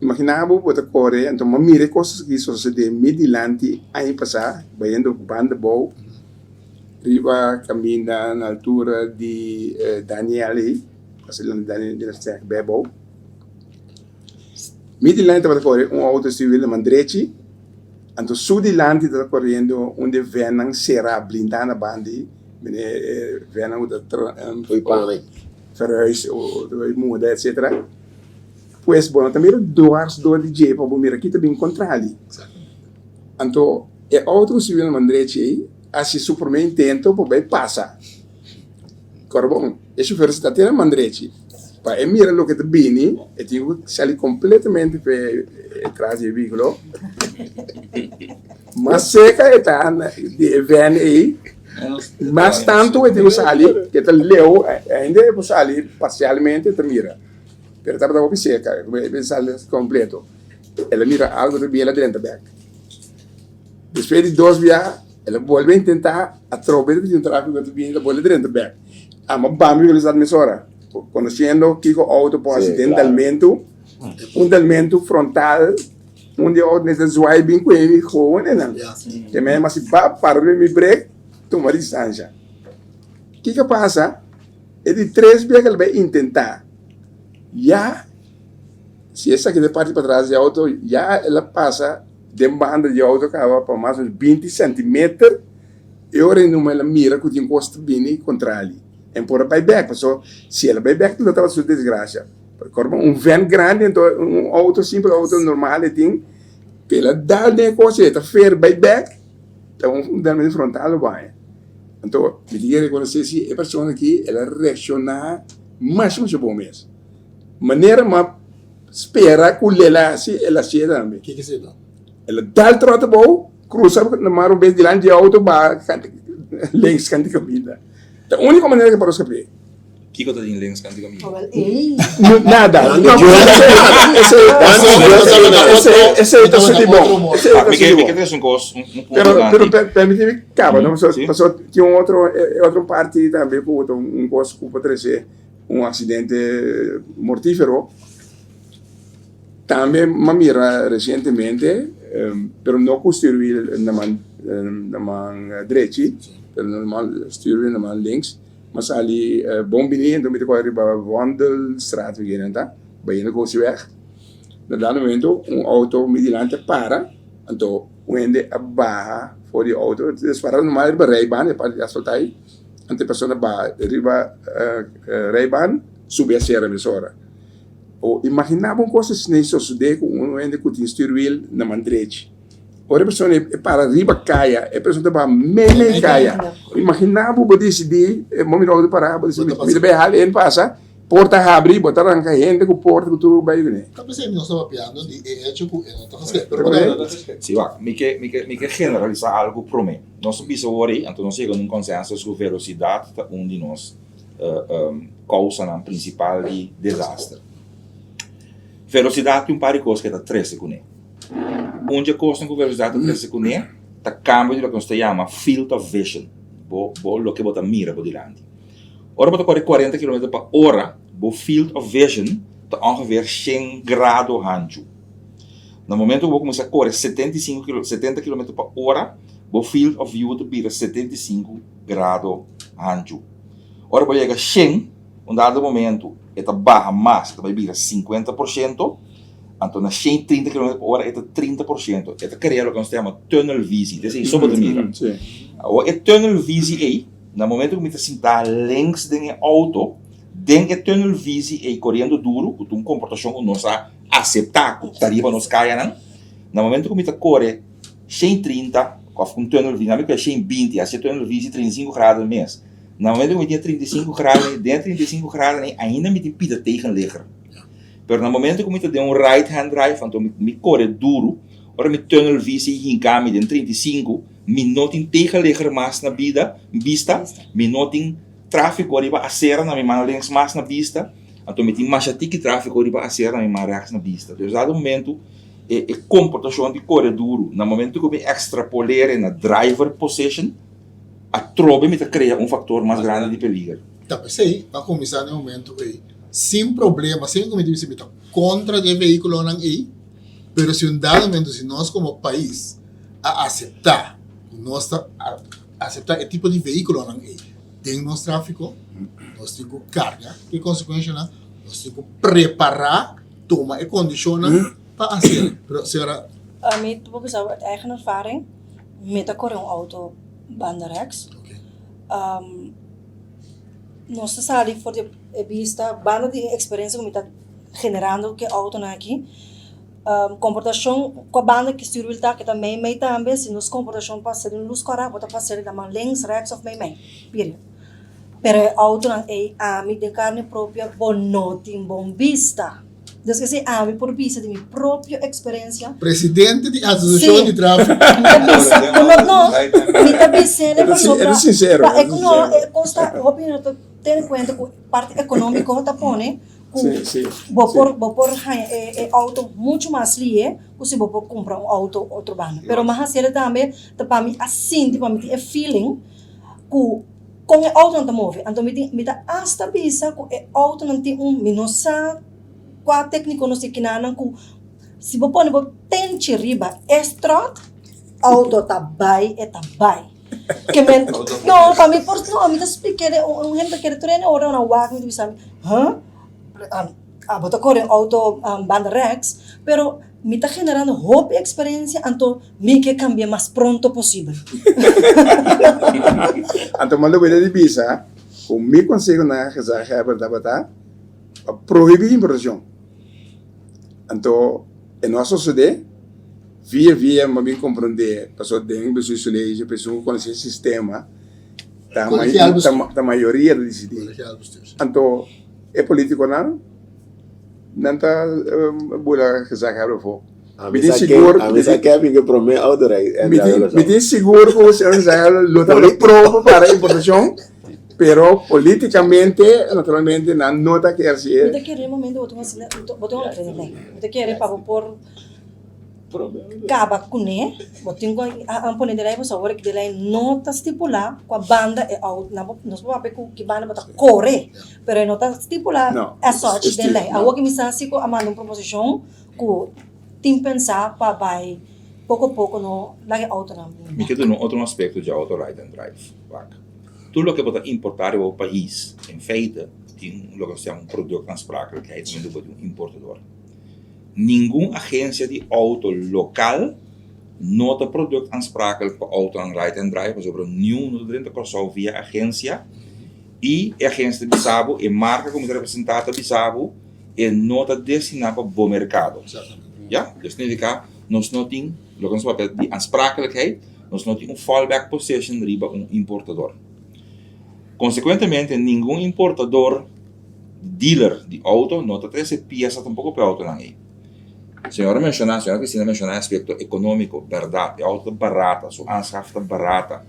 imagina bo, bo ta kore, anto mi a mira e kos aki sosodé mi dilanti aña pasá, bayendo banda bou. Riba kaminda na altura di Daniel ei, pasobra Daniel di Steg Bebou. Mi dilanti tabata kore un outo siwil na man drechi, anto su dilanti tabata koriendo un di e vennan será, blindá na banda ei, mene e vennan ku ta verhuis o ta muda etcetera. Pues bo no ta mira dwars dor di dje pa bo mira ki ta bin kontrali. Anto e outo ku siwil na man drechi ei hasi su promé intento pa bai pasa. Kòrda bon, e shofer si ta tene man drechi pa e mira loke ta bini e tin ku sali kompletamente pa e tras di e vehíkulo. Mas serka e ta di e vèn ei, mas tantu e tin ku sali, ke ta leu, ainda e por sali parsialmente e ta mira, pero tabata hopi serka, e por sali kompleto. El a mira algu ta bini el a drenta bèk. Despues di dos bia el a bolbe intentá, atrobe ta tin un tráfiko ta bini, el a bolbe drenta bèk. Amo bambi velosidad mesora, konosiendo kiko outo por hasi den dalmentu, un dalmentu frontal, un di outo mester zwaai bin ku mi gewoon einan. Te mei mas si ba para riba mi brek, tuma distansha. Kiko a pasa? E di tres bia ku el bai intentá, ya si esaki ta e parti patras di outo, ya el a pasa den banda di outo kaba pa mas o menos binti sentimeter, e ora ei numa el a mira ku tin kos ta bini kontra li. En por a bai bèk, pasobra si el a bai bèk lo tabata su desgrasia. Kòrda un vèn grandi anto un outo simpel outo normal e tin, ku el a dal den e kos ei e ta fer bai bèk, ta un dalmentu frontal lo baña. Anto mi tin ke rekonosé si e persona aki el a reakshoná masha masha bon mes. Manera m'a spera ku el a hasi, el a hasié tambe. Kiko esei ta? El a dal tròt abou, krusa na mar un bes dilanti di outo baha kanti links kanti kaminda. Ta úniko manera ke por a skap'é. Kiko ta tin links kanti kaminda? Nada. Esei esei ta suti bon. Esei ta Mi suti ke bon. trese un kos, un punto Pero pero dilanti. per permití mi kaba no Si. pasobra tin un otro e otro parti tambe ku ta un kos ku por trese un accidente mortífero. Tambe m'a mira recientemente, pero no cu stuurwiel na man na man drechi, pero na man stuurwiel na man links. M'a sali bon bini, enton mi ta coge riba Wandelstraat mi kende ta, bayendo Koosjeweg. Na dado momento un auto mi dilanti a para, anto un hende a baha for di auto, es para normal riba rijbaan, e parti di asfalta ahi. Anto e persona baha riba rijbaan subi acera mesora. O imagina bo un cosa asina sosode cu un hende cu tin stuurwiel na man drechi. Ora e persona e para riba caya, e persona ta baha mei mei caya. Imagina bo bo dicidi, bo mira auto para, bo dicidi mi ta bay hala hende pasa, porta habri, bo ta ranca hende cu porta cu tur bay cune. Ta p'esei nos ta papiando di e hecho cu e no ta geschikt. Pero bo ta. Si wak, mi ke mi ke mi ke generalisa algo prome. Nos a bisa awor ei, anto nos a yega na un consensus cu velocidad ta un di nos kousanan prinsipal di desaster. Velosidat tin un par di kos ku e ta trese kuné. Un di e kosnan ku velosidat ta trese kuné ta kambio di loke nos ta yama field of vision, bo bo loke bo ta mira bo dilanti. Ora bo ta kore kuarenta kilometer pa ora, bo field of vision ta ongeveer shen grado hanchu. Na momento ku bo kuminsá kore 75 setenta kilometer pa ora, bo field of view ta bira 75 grado hanchu. Ora bo yega shen, un dado momento e ta baha mas, e ta bai bira 50%, anto na 130 kilometer pa ora e ta 30%. E ta krea loke nos ta yama tunnelvisie, ta esei so bo ta mira. Awor e tunnelvisie ei, na momento ku mi ta sintá links den e outo, den e tunnelvisie ei koriendo duru, ku ta un komportashon ku nos a aseptá ku ta riba nos kayanan, na momento ku mi ta kore 130 òf ku un tunnelvisie, na mi kue 120, hasi e tunnelvisie 35 grado mes. Na momento ku mi tin e 35 grado ei, den e 35 grado ei ainda mi tin pida tegenligger. Pero na momento ku mi ta den un right hand drive, anto mi mi kore duru, ora mi tunnelvisie hinka mi den 35, mi no tin tegenligger mas na bida, bista, mi no tin tráfiko riba asera na mi man links mas na bista, anto mi tin masha tiki tráfiko riba asera na mi man rechts na bista. Dus dado momento e e komportashon di kore duru, na momento ku mi ekstrapolere na driver position, Atrobe mi ta krea un faktor mas grandi di peliger. Ta p'esei pa kuminsá na e momento ei sin problema, sin ku mi ta bisa mi ta kontra di e vehíkulonan ei, pero si un dado momento si nos komo pais a aseptá ku nos ta. aseptá e tipo di vehíkulonan ei den nos tráfiko, nos tin ku karga e konsekuenshanan, nos tin ku prepará, tuma e kondishonnan pa hasié. Pero señora. Ami ta por bisa uit eigen ervaring, mi ta kore un outo banda rèks. Nos ta sali for di e bista, banda di e eksperensia ku mi ta generando ku e outonan aki, Komportashon kua banda ki stuurwiel ta ke ta mei mei tambe si nos komportashon pasa den lus kòrá bo ta pasa den man links rèks òf mei mei period pero e outonan ei ami den karni propio bo no tin bon bista dus esei ami por bisa di mi propio eksperensia Presidente di asosiashon di trafiko. Mi ta bisa ku no no mi ta bis'e pasobra pa e no e kos ta hopi no ta tene kuenta ku parti ekonómiko ta pone ku bo por bo por haña e e outo muchu mas lihe ku si bo por kumpra un outo otro banda. Pero mi a hasiel tambe ta pa mi a sinti pa mi tin e feeling ku kon e outonan ta move. Anto mi tin mi ta asta bisa ku e outonan tin un mi no sa kua tekniko nos tin kinanan ku si bo pone bo tenchi riba e strot outo ta bai e ta bai. Ke men no pa mi por no mi ta splik'é den un hende ta kere tur hende ora nan wak mi ta bisa mi huh abo ta kore un outo banda rèks pero mi ta generando hopi eksperensia anto mi ke kambia mas pronto posibel. Anto manda wede di bisa ku mi konseho na gezaghebber tabata pa prohibí importashon. Anto e no a sosodé. Via via mi a bin komprondé pasobra den bestuurscollege esun ku konosé e sistema ta ta mayoria ta disidí. Anto e polítikonan nan ta bula gezaghebber afó. Mi tin sigur Ami sa Kevin ku e promé outo Mi tin sigur ku señor gezaghebber lo tabata pro pa para importashon pero polítikamente naturalmente nan no ta kier hasié. Mi ta kere e momento bo tin un bo tin un lei. Mi ta kere pa bo por. Kaba kuné, bo tin ku a pone den lei pasobra awor den lei no ta stipulá kua banda e outo, nan por nos por papia ku ki banda bo ta kore, pero e no ta stipulá as such den lei. Awor ki mi sa si ku a manda un proposishon ku tin pensá pa bai poko poko no laga e outonan bin. Mi ke duna un otro aspekto dje outo ride and drive. Wak, tur loke bo ta importá riba bo pais, en feite tin loke nos ta yama un productaansprakelijkheid, unda bo tin un importador. Ningun agencia di auto local no ta product aansprakelijk pa autonan ride and drive pasobra niun no ta drenta Kòrsou via agencia y e agencia ta bisa bo, e marca cu mi ta representa ta bisa bo e no ta destina pa bo mercado. Ya, dus significa nos no tin loke nos papia di aansprakelijkheid, nos no tin un fallback position riba un importador. Consecuentemente ningun importador. Dealer di auto no ta trese piesa tampoco pa e autonan ei. Señor a menciona, señora Cristina a menciona e aspecto economico, berdad, e auto ta barata, su aanschaf ta barata,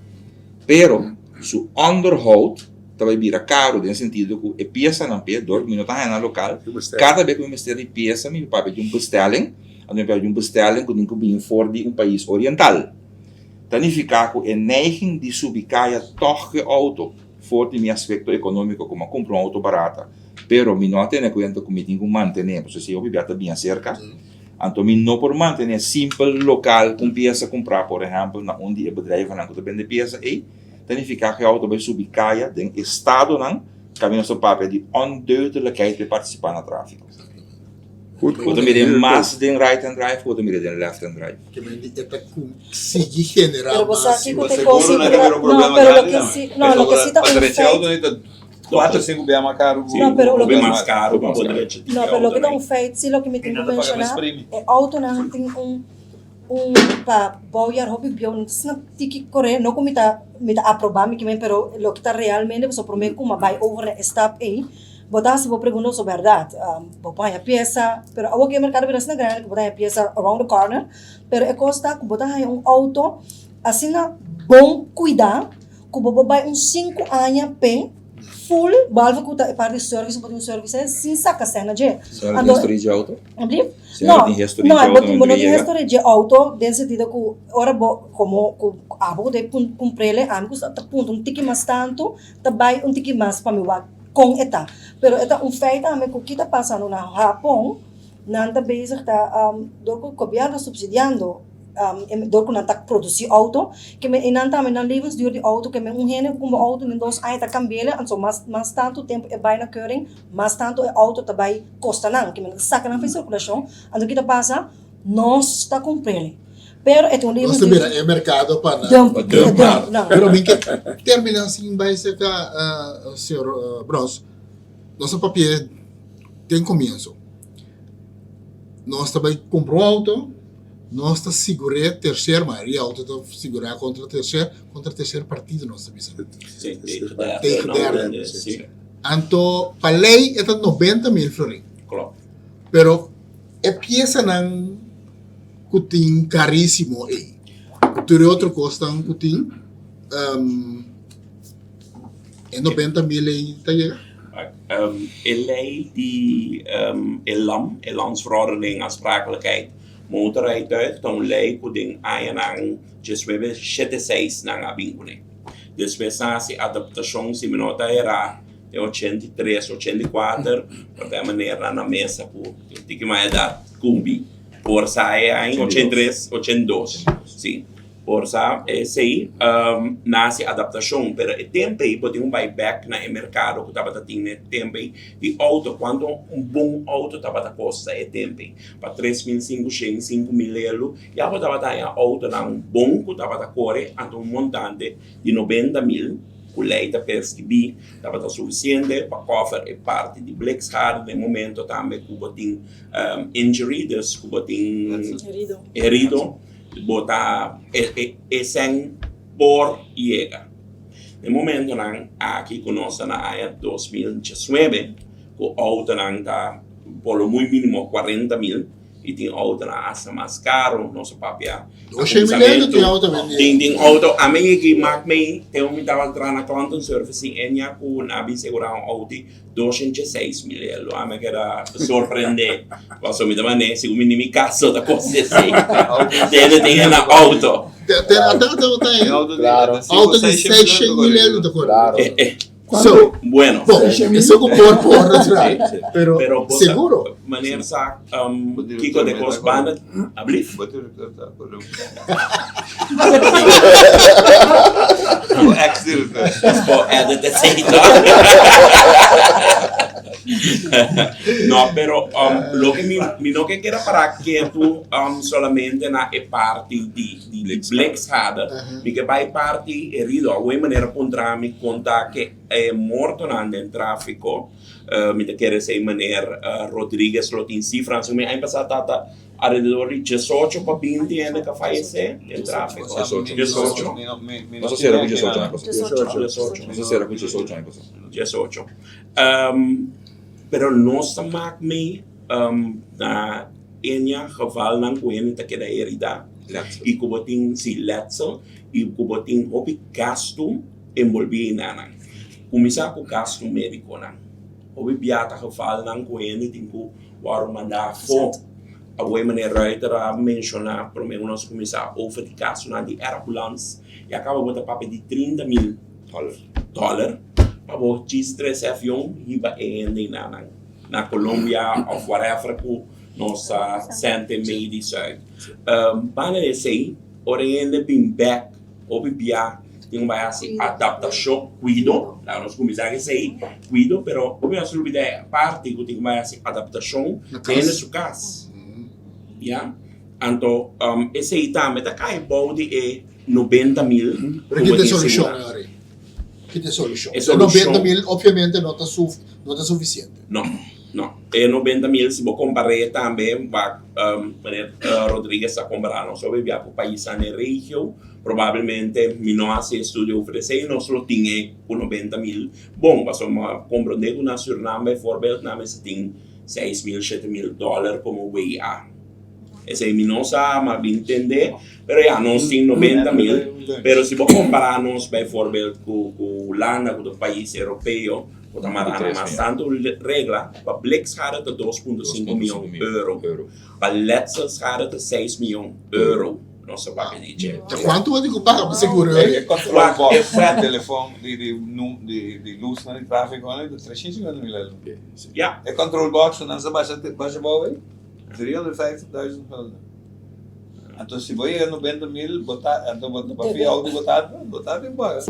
pero su onderhoud ta bay bira caro den sentido cu e piesanan p'e, door cu mi no ta haya nan local, cada bes cu mi mester di piesa mi papia di un bestelling, anto mi papia di un bestelling cu tin cu bini for di un pais oriental. Ta nifica cu e neiging di subi caya toch cu e auto. For di mi aspekto ekonómiko ku mi a kumpra un outo barata, pero mi no a tene kuenta ku mi tin ku mantené, pasobra si hopi bia ta bin aserka, anto mi no por mantené simpel lokal ku un piesa kumprá, por ehèmpel na un di e bedrijvennan ku ta bende piesa ei, ta nifiká ku e outo bai subi kaya den estadonan kaminda nos ta papia di ondeutelijkheid pa e partisipá na tráfiko. Bo ta mira e mas den right hand drive ku bo ta mira den left hand drive. Ke men di e ta ku sigui generá Pero bo sa mas. kiko te kos si pero no pero loke si no loke si ta un feit. Kuater sinku bia mas karu ku No pero loke mas karu pa bo drecha No pero loke ta un feit si loke mi tin ku menshoná e outonan tin un un pa bouwjaar hopi bieu no ta asina tiki kore no ku mi ta mi ta aprobá mi kimen pero loke ta realmente pasobra promé ku mi a bai over na e stap ei Bo ta hasi bo pregunta so bèrdat. Bo por haña piesa, pero awor ku e merkado bira asina grandi ku bo ta haña piesa around the corner, pero e kos ta ku bo ta haña un outo asina bon kuidá ku bo por bai un sinku aña p'e full, behalve ku ta e parti di service bo tin un service ei sin saka sèn na dje. Señora tin historia dje outo? Ablief? Señora No, tin historia no, dje bo outo tin bo no momento tin yega? historia dje outo den sentido ku ora bo komo ku abo ku ta kumpr'el ami ku ta puntra un tiki mas tantu ta bai un tiki mas pa mi wak kon e ta. Pero e ta un feit tambe ku ki ta pasando na Hapon, nan ta bezig ta dor ku gobièrnu ta supsidiando. dor ku nan ta produsí outo, ke men einan tambe nan levensduur di outo ke men un hende ku kumpra outo den dos aña ta kambi'el, anto mas mas tantu tempu e bai na keuring mas tantu e outo ta bai kosta nan, ke men ta saka nan for sirkulashon, anto ki ta pasa? Nos ta kumpr'el. Pero e tin un Nos ta levensduur bira e merkado pa nan. Dump, dump nan. Pero mi ke terminá sin bai serka señor Bros, nos a papia den komienso. Nos ta bai kumpra un outo, nos ta sigur'é terser, mayoria outo ta sigurá kontra terser, kontra terser partido nos ta bisa. Sí, tegen derde. Tegen derde. Sí. Anto pa lei e ta 90 mil florin. Klopt. Pero e piesanan ku tin karísimo ei, ku tur e otro kosnan ku tin, E 90 mil ei ta yega? E lei di e lam, e Landsverordening Aansprakelijkheid Motorrijtuig, ta un lei ku den añanan diesnuebe shete seis nan a bin kuné. Despues nan a hasi adaptashon, si mi no ta erá, den 83, 84, por ta e manera nan na mesa ku tin tiki mas edat ku mi por sa e aña, 83, 82, si. Por sa esei nan hasi adaptashon, pero e tempu ei bo tin un bai bèk na e merkado ku tabata tin e tempu ei di outo, kuantu un bon outo tabata kosta e tempu ei. Pa 3000, 500, 5000 elu ya bo tabata haña outonan bon ku tabata kore anto un montante di 90 mil ku lei ta perskribí tabata sufisiente pa kòver e parti di blikschade den momento tambe ku bo tin injury, dus ku bo tin herido. Bo ta e sèn por yega. Den momentonan aki ku nos ta na aña 2019 ku outonan ta por lo muy minimo 40 mil i tin outonan asta mas karo nos a papia na kuminsamentu tin tin outo ami yegi mak mei te mi tabata traha na Klanten Service tin enia ku nan a bin segura un outo 206 mil elo ami a keda sorprende pasobra mi ta mane segun mi ni mi casa ta kosta esei tende tin e na auto. Auto di 600 mil elo ta kore. So bueno eso ku por por natural pero seguro. Meneer sa kiko de kos banda ablief. Bo ex director. Bo edit esei to. No, pero um, loke mi, mi no ke keda para ketu um, solamente na e parti di, di, di blikschade. Mi ke bai parti herido. Awor manera puntra mi konta ke e mortonan den trafiko. Uh, mi ta kere esei meneer uh, Rodriguez lo tin sifra. Mi aña pasá tata Alrededor di diesocho pa binti hende ka fayesé den tráfiko. Diesocho. Diesocho. Nos a sera ku diesocho aña pasá. Diesocho. Diesocho. Nos a sera ku diesocho aña pasá. Diesocho. Pero nos ta mak mei na enia gevalnan ku hende ta keda heridá i ku bo tin, si, letsel i ku bo tin hopi gastu enbolbí einan. Kuminsá ku gastu médikonan. Hopi bia ta gevalnan ku hende tin ku wòrdu mandá afó. Awor meneer Ruiter a menshoná promé ku nos kuminsá over di kasonan di ambulans i a kaba bo ta papia di 30 mil dòler pa bo djis trese avion hiba e hende einan na Colombia òf whatever ku nos ta sènte mei di sùit. Banda di esei ora e hende bin bèk Hopi bia tin un bai hasi adaptashon, kuido, laga nos kuminsá ku esei, kuido, pero hopi nos lubida e parti ku tin ku bai hasi adaptashon den su kas, ya. Anto esei tambe ta kai bou di e 90 mil Pero ki ta e solushon ahora? Ki ta e solushon? E 90 mil obviamente no ta no ta sufisiente. No, no. E 90 mil si bo kompar'é tambe wak meneer Rodriguez a kompará nos hopi bia ku paisnan den regio, probablemente mi no hasi estudio over esei, nos lo tin e ku 90 mil bon, pasobra mi a komprondé ku na Surinam bijvoorbeeld nan mester tin seis mil, shete mil dòler komo WA. Esei mi no sa, mi a bin tende, pero ya nos tin 90 mil, pero si bo kompará nos bijvoorbeeld ku Hulanda ku ta un pais europeo, Bo ta mara na mas tantu regla, pa blikschade ta 2.5 mion euro, pa letselschade ta 6 mion euro. Nos ta papia di dje. Ta kuantu bo tin ku paga pa seguro e? E control box di telefon di di di di lusnan di trafiko ta 350 mil euro. Ya. E control box ku nan sa basha basha bou ei, 350 duizend gulden. Anto si bo yega 90 mil, bo ta, anto bo ta pa fia auto bo ta, bo ta tin paga.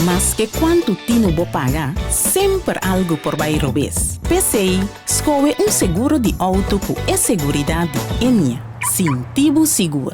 Maske kuantu tinu bo paga, semper algu por bai robes. P'esei, skohe un seguro di outo ku e seguridat di Ennia. Sinti bo sigur.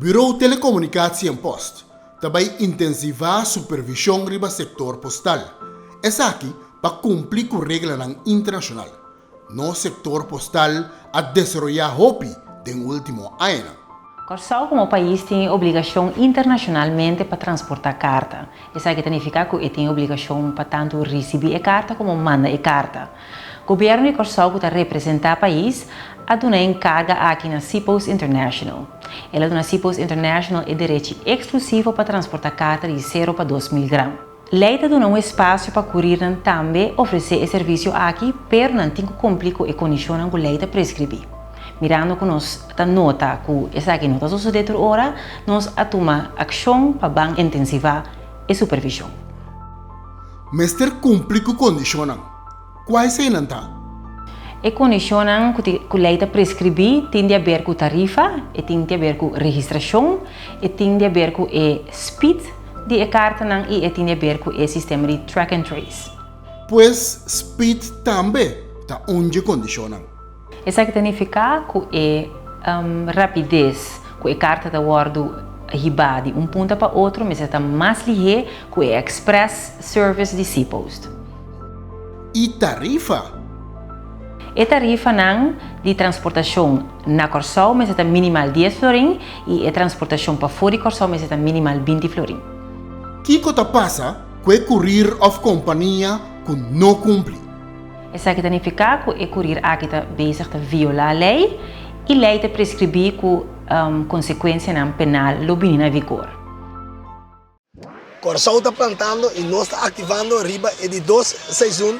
Bureau Telecomunicatie en Post ta bai intensivá supervishon riba sektor postal. Esaki pa kumpli ku reglanan internashonal. Nos sektor postal a desaroyá hopi den último añanan. Kòrsou komo pais tin e obligashon internashonalmente pa transportá karta. Esaki ta nifiká ku e tin e obligashon pa tantu risibí e karta komo manda e karta. Gobièrnu di Kòrsou ku ta representá pais a duna e enkarga aki na Seapost International. El a duna Seapost International e derechi eksklusivo pa transportá karta di sero pa 2000 gram. Lei ta duna un espasio pa kurirnan tambe ofresé e servisio aki, pero nan tin ku kumpli ku e kondishonnan ku lei ta preskribí. Mirando ku nos ta nota ku esaki no ta sosodé tur ora, nos a tuma akshon pa ban intensivá e supervishon. Mester kumpli ku kondishonnan. Kua eseinan ta? E kondishonnan ku lei ta preskribí tin di aber ku tarifa, e tin di aber ku registrashon, e tin di aber ku e spit, di e kartanan i e tin di aber ku e sistema di track and trace. Pues speed tambe ta un dje kondishonnan. Esaki ta nifiká ku e rapides ku e karta ta wòrdu hibá di un punta pa otro mester ta mas lihé ku e express service di Cpost. I tarifa? E tarifanan di transportashon na Kòrsou mester ta minimal dies florin i e transportashon pafó di Kòrsou mester ta minimal 20 florin. Kiko ta pasa ku e kurir òf kompania ku no kumpli? Esaki ta nifiká ku e kurir aki ta bezig ta violá lei i lei ta preskribí ku konsekuensianan penal lo bini na vigor. Kòrsou ta plantando i nos ta aktivando riba e di dos seizoen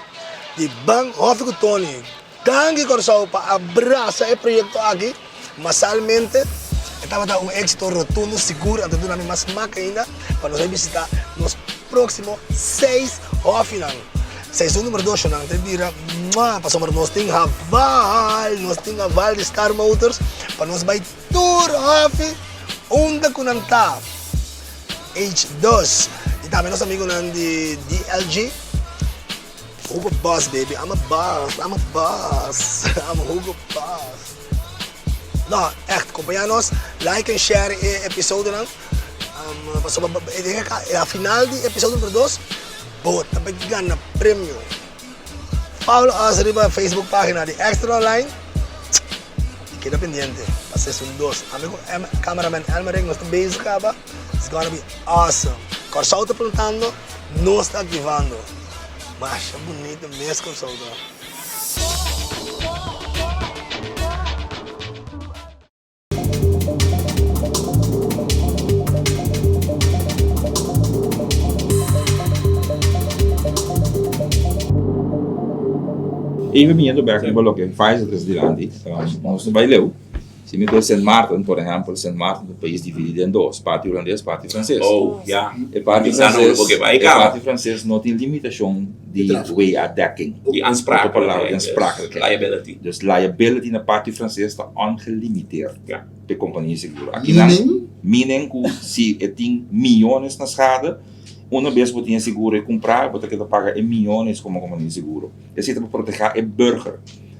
di Ban Hòfi ku Tony. Danki Kòrsou pa a brasa e proyekto aki masalmente. E tabata un éksito rotundo sigur anto duna mi mas smak ainda pa nos a bisitá nos próksimo seis hòfinan. Seizoen numero dos shownan ta bira mua pasobra nos tin haval, nos tin haval di Star Motors pa nos bai Tur hòfi unda ku nan ta. H2 y tambe nos amigonan di DLG. Hugo Boss baby, I'm a boss, I'm a boss, I'm Hugo Boss. No, echt, kompañá nos, like en share e episodonan. Um, pasobra e final di episodio numero 2, bo ta bai gana premio. Follow us riba Facebook pagina di Extra Online. Y keda pendiente pa season 2. Ami ku cameraman Elmerick nos ta bezig kaba. It's gonna be awesome. Kòrsou ta plantando, nos ta aktivando. Masha bunita mes Kòrsou ta. Even biniendo bek riba loke Pfizer tres dilanti, nos no bai leu. Si mi kohe Sint Maarten, por ehèmpel, Sint Maarten ta un pais dividí den dos, parti hulandes, parti franses. Oh, ya. E parti Mi sa no franses, porque bai e kaba. parti franses no tin limitashon di WA-dekking. Di Otro palabra, di aansprakelijkheid, dus aansprakelijkheid. liability. Dus liability na parti franses ta ongelimiteerd Ja. p'e kompania di seguro. Akinan, Meaning? meaning ku si e tin miyones na schade, una bes bo tin e seguro e kumprá, bo ta keda paga e miyones komo kompania di seguro. Esei ta pa protehá e burger.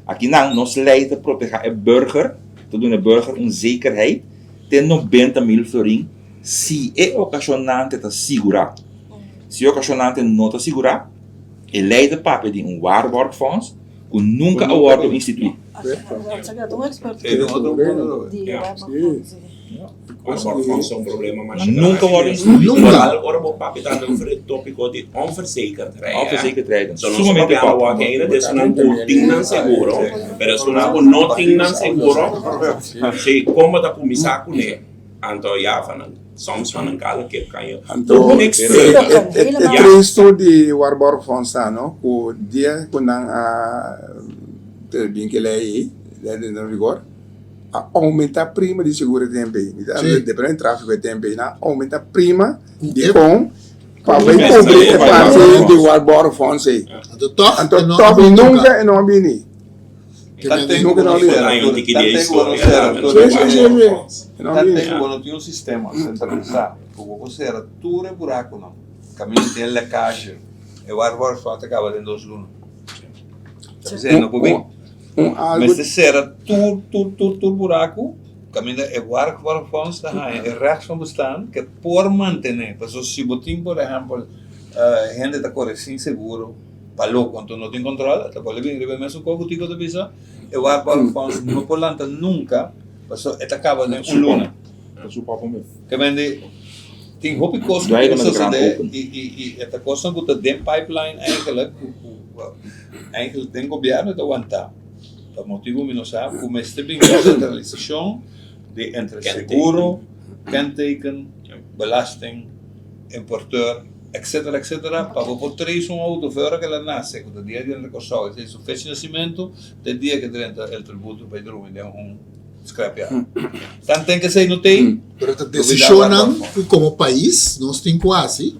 Akinan nos lei ta protehá e burger, ta duna e burger un zekerheid te nobenta mil florin si e okashonante ta sigurá. Si e okashonante no ta sigurá, e lei ta papia di un waarborgfonds ku nunka a wòrdu instituí. Waarborgfonds ta un problema masha Nunka grandi. wòrdu instituí. Nunka. Vooral ora bo papia tantu over e tópiko di onverzekerd rijden. Onverzekerd rijden, So nos sumamente papiando kòp. awor aki ainda di esunnan ku tin nan seguro, pero esunnan ku no tin nan seguro, si kon bo ta kuminsá kuné, anto ya van een, soms van een kale kip kan je Anto ook niks e pleuren. e Ja. tristu di waarborgfonds ta no ku dia ku nan a bin ke lei ei, lei den vigor, a aumenta prima di seguro e tempo ei. Mi ta Sí. depende di trafiko e tempo ei. Nan a aumenta prima Ku di e- kon pa bai kubri e parti di waarborgfonds ei. Anto tòg Anto e no a tòg bini nunka. nunka e no a bini. Ke Tan men ten di- ku Nunka bo no a no bini. sera Hay un tur, tiki tan di ten ku bo no historia sera tambe, tur Sí, e sí, sí, sí. E no a Tan bini. ten ku bo no tin un sistema sentralisá ku bo por sera tur e burakunan kaminda tin e lekage, e waarborgfonds ta kaba den dos luna. Ta bisa e no por bin. Un algu. Mester sera tur tur tur tur buraku kaminda e waarborgfonds ta haña e recht van bestaan ke por mantené. Pasobra si bo tin por ehèmpel hende ta kore sin seguro pa loko anto no tin kòntròl e ta bolbe bin riba e mesun kos ku Tico ta bisa e waarborgfonds no por lanta nunka pasobra e ta kaba den un luna. Ke mende tin hopi kos ku tin sosodé i i e ta kosnan ku ta den pipeline eigenlijk ku ku Eigenlijk den gobierno ta wanta pa motibu mi no sa ku mester bin un sentralisashon di entre seguro, kenteken, belasting, importeur etcetera etcetera pa bo por trace un auto for ora ku el a nase ku ta dia di drenta Kòrsou esei su fecha di nasimentu te dia ku e drenta el tributo pa e drumi den un scrapyard. Tanten ku esei no tei Pero ta desishonnan ku komo pais nos tin ku hasi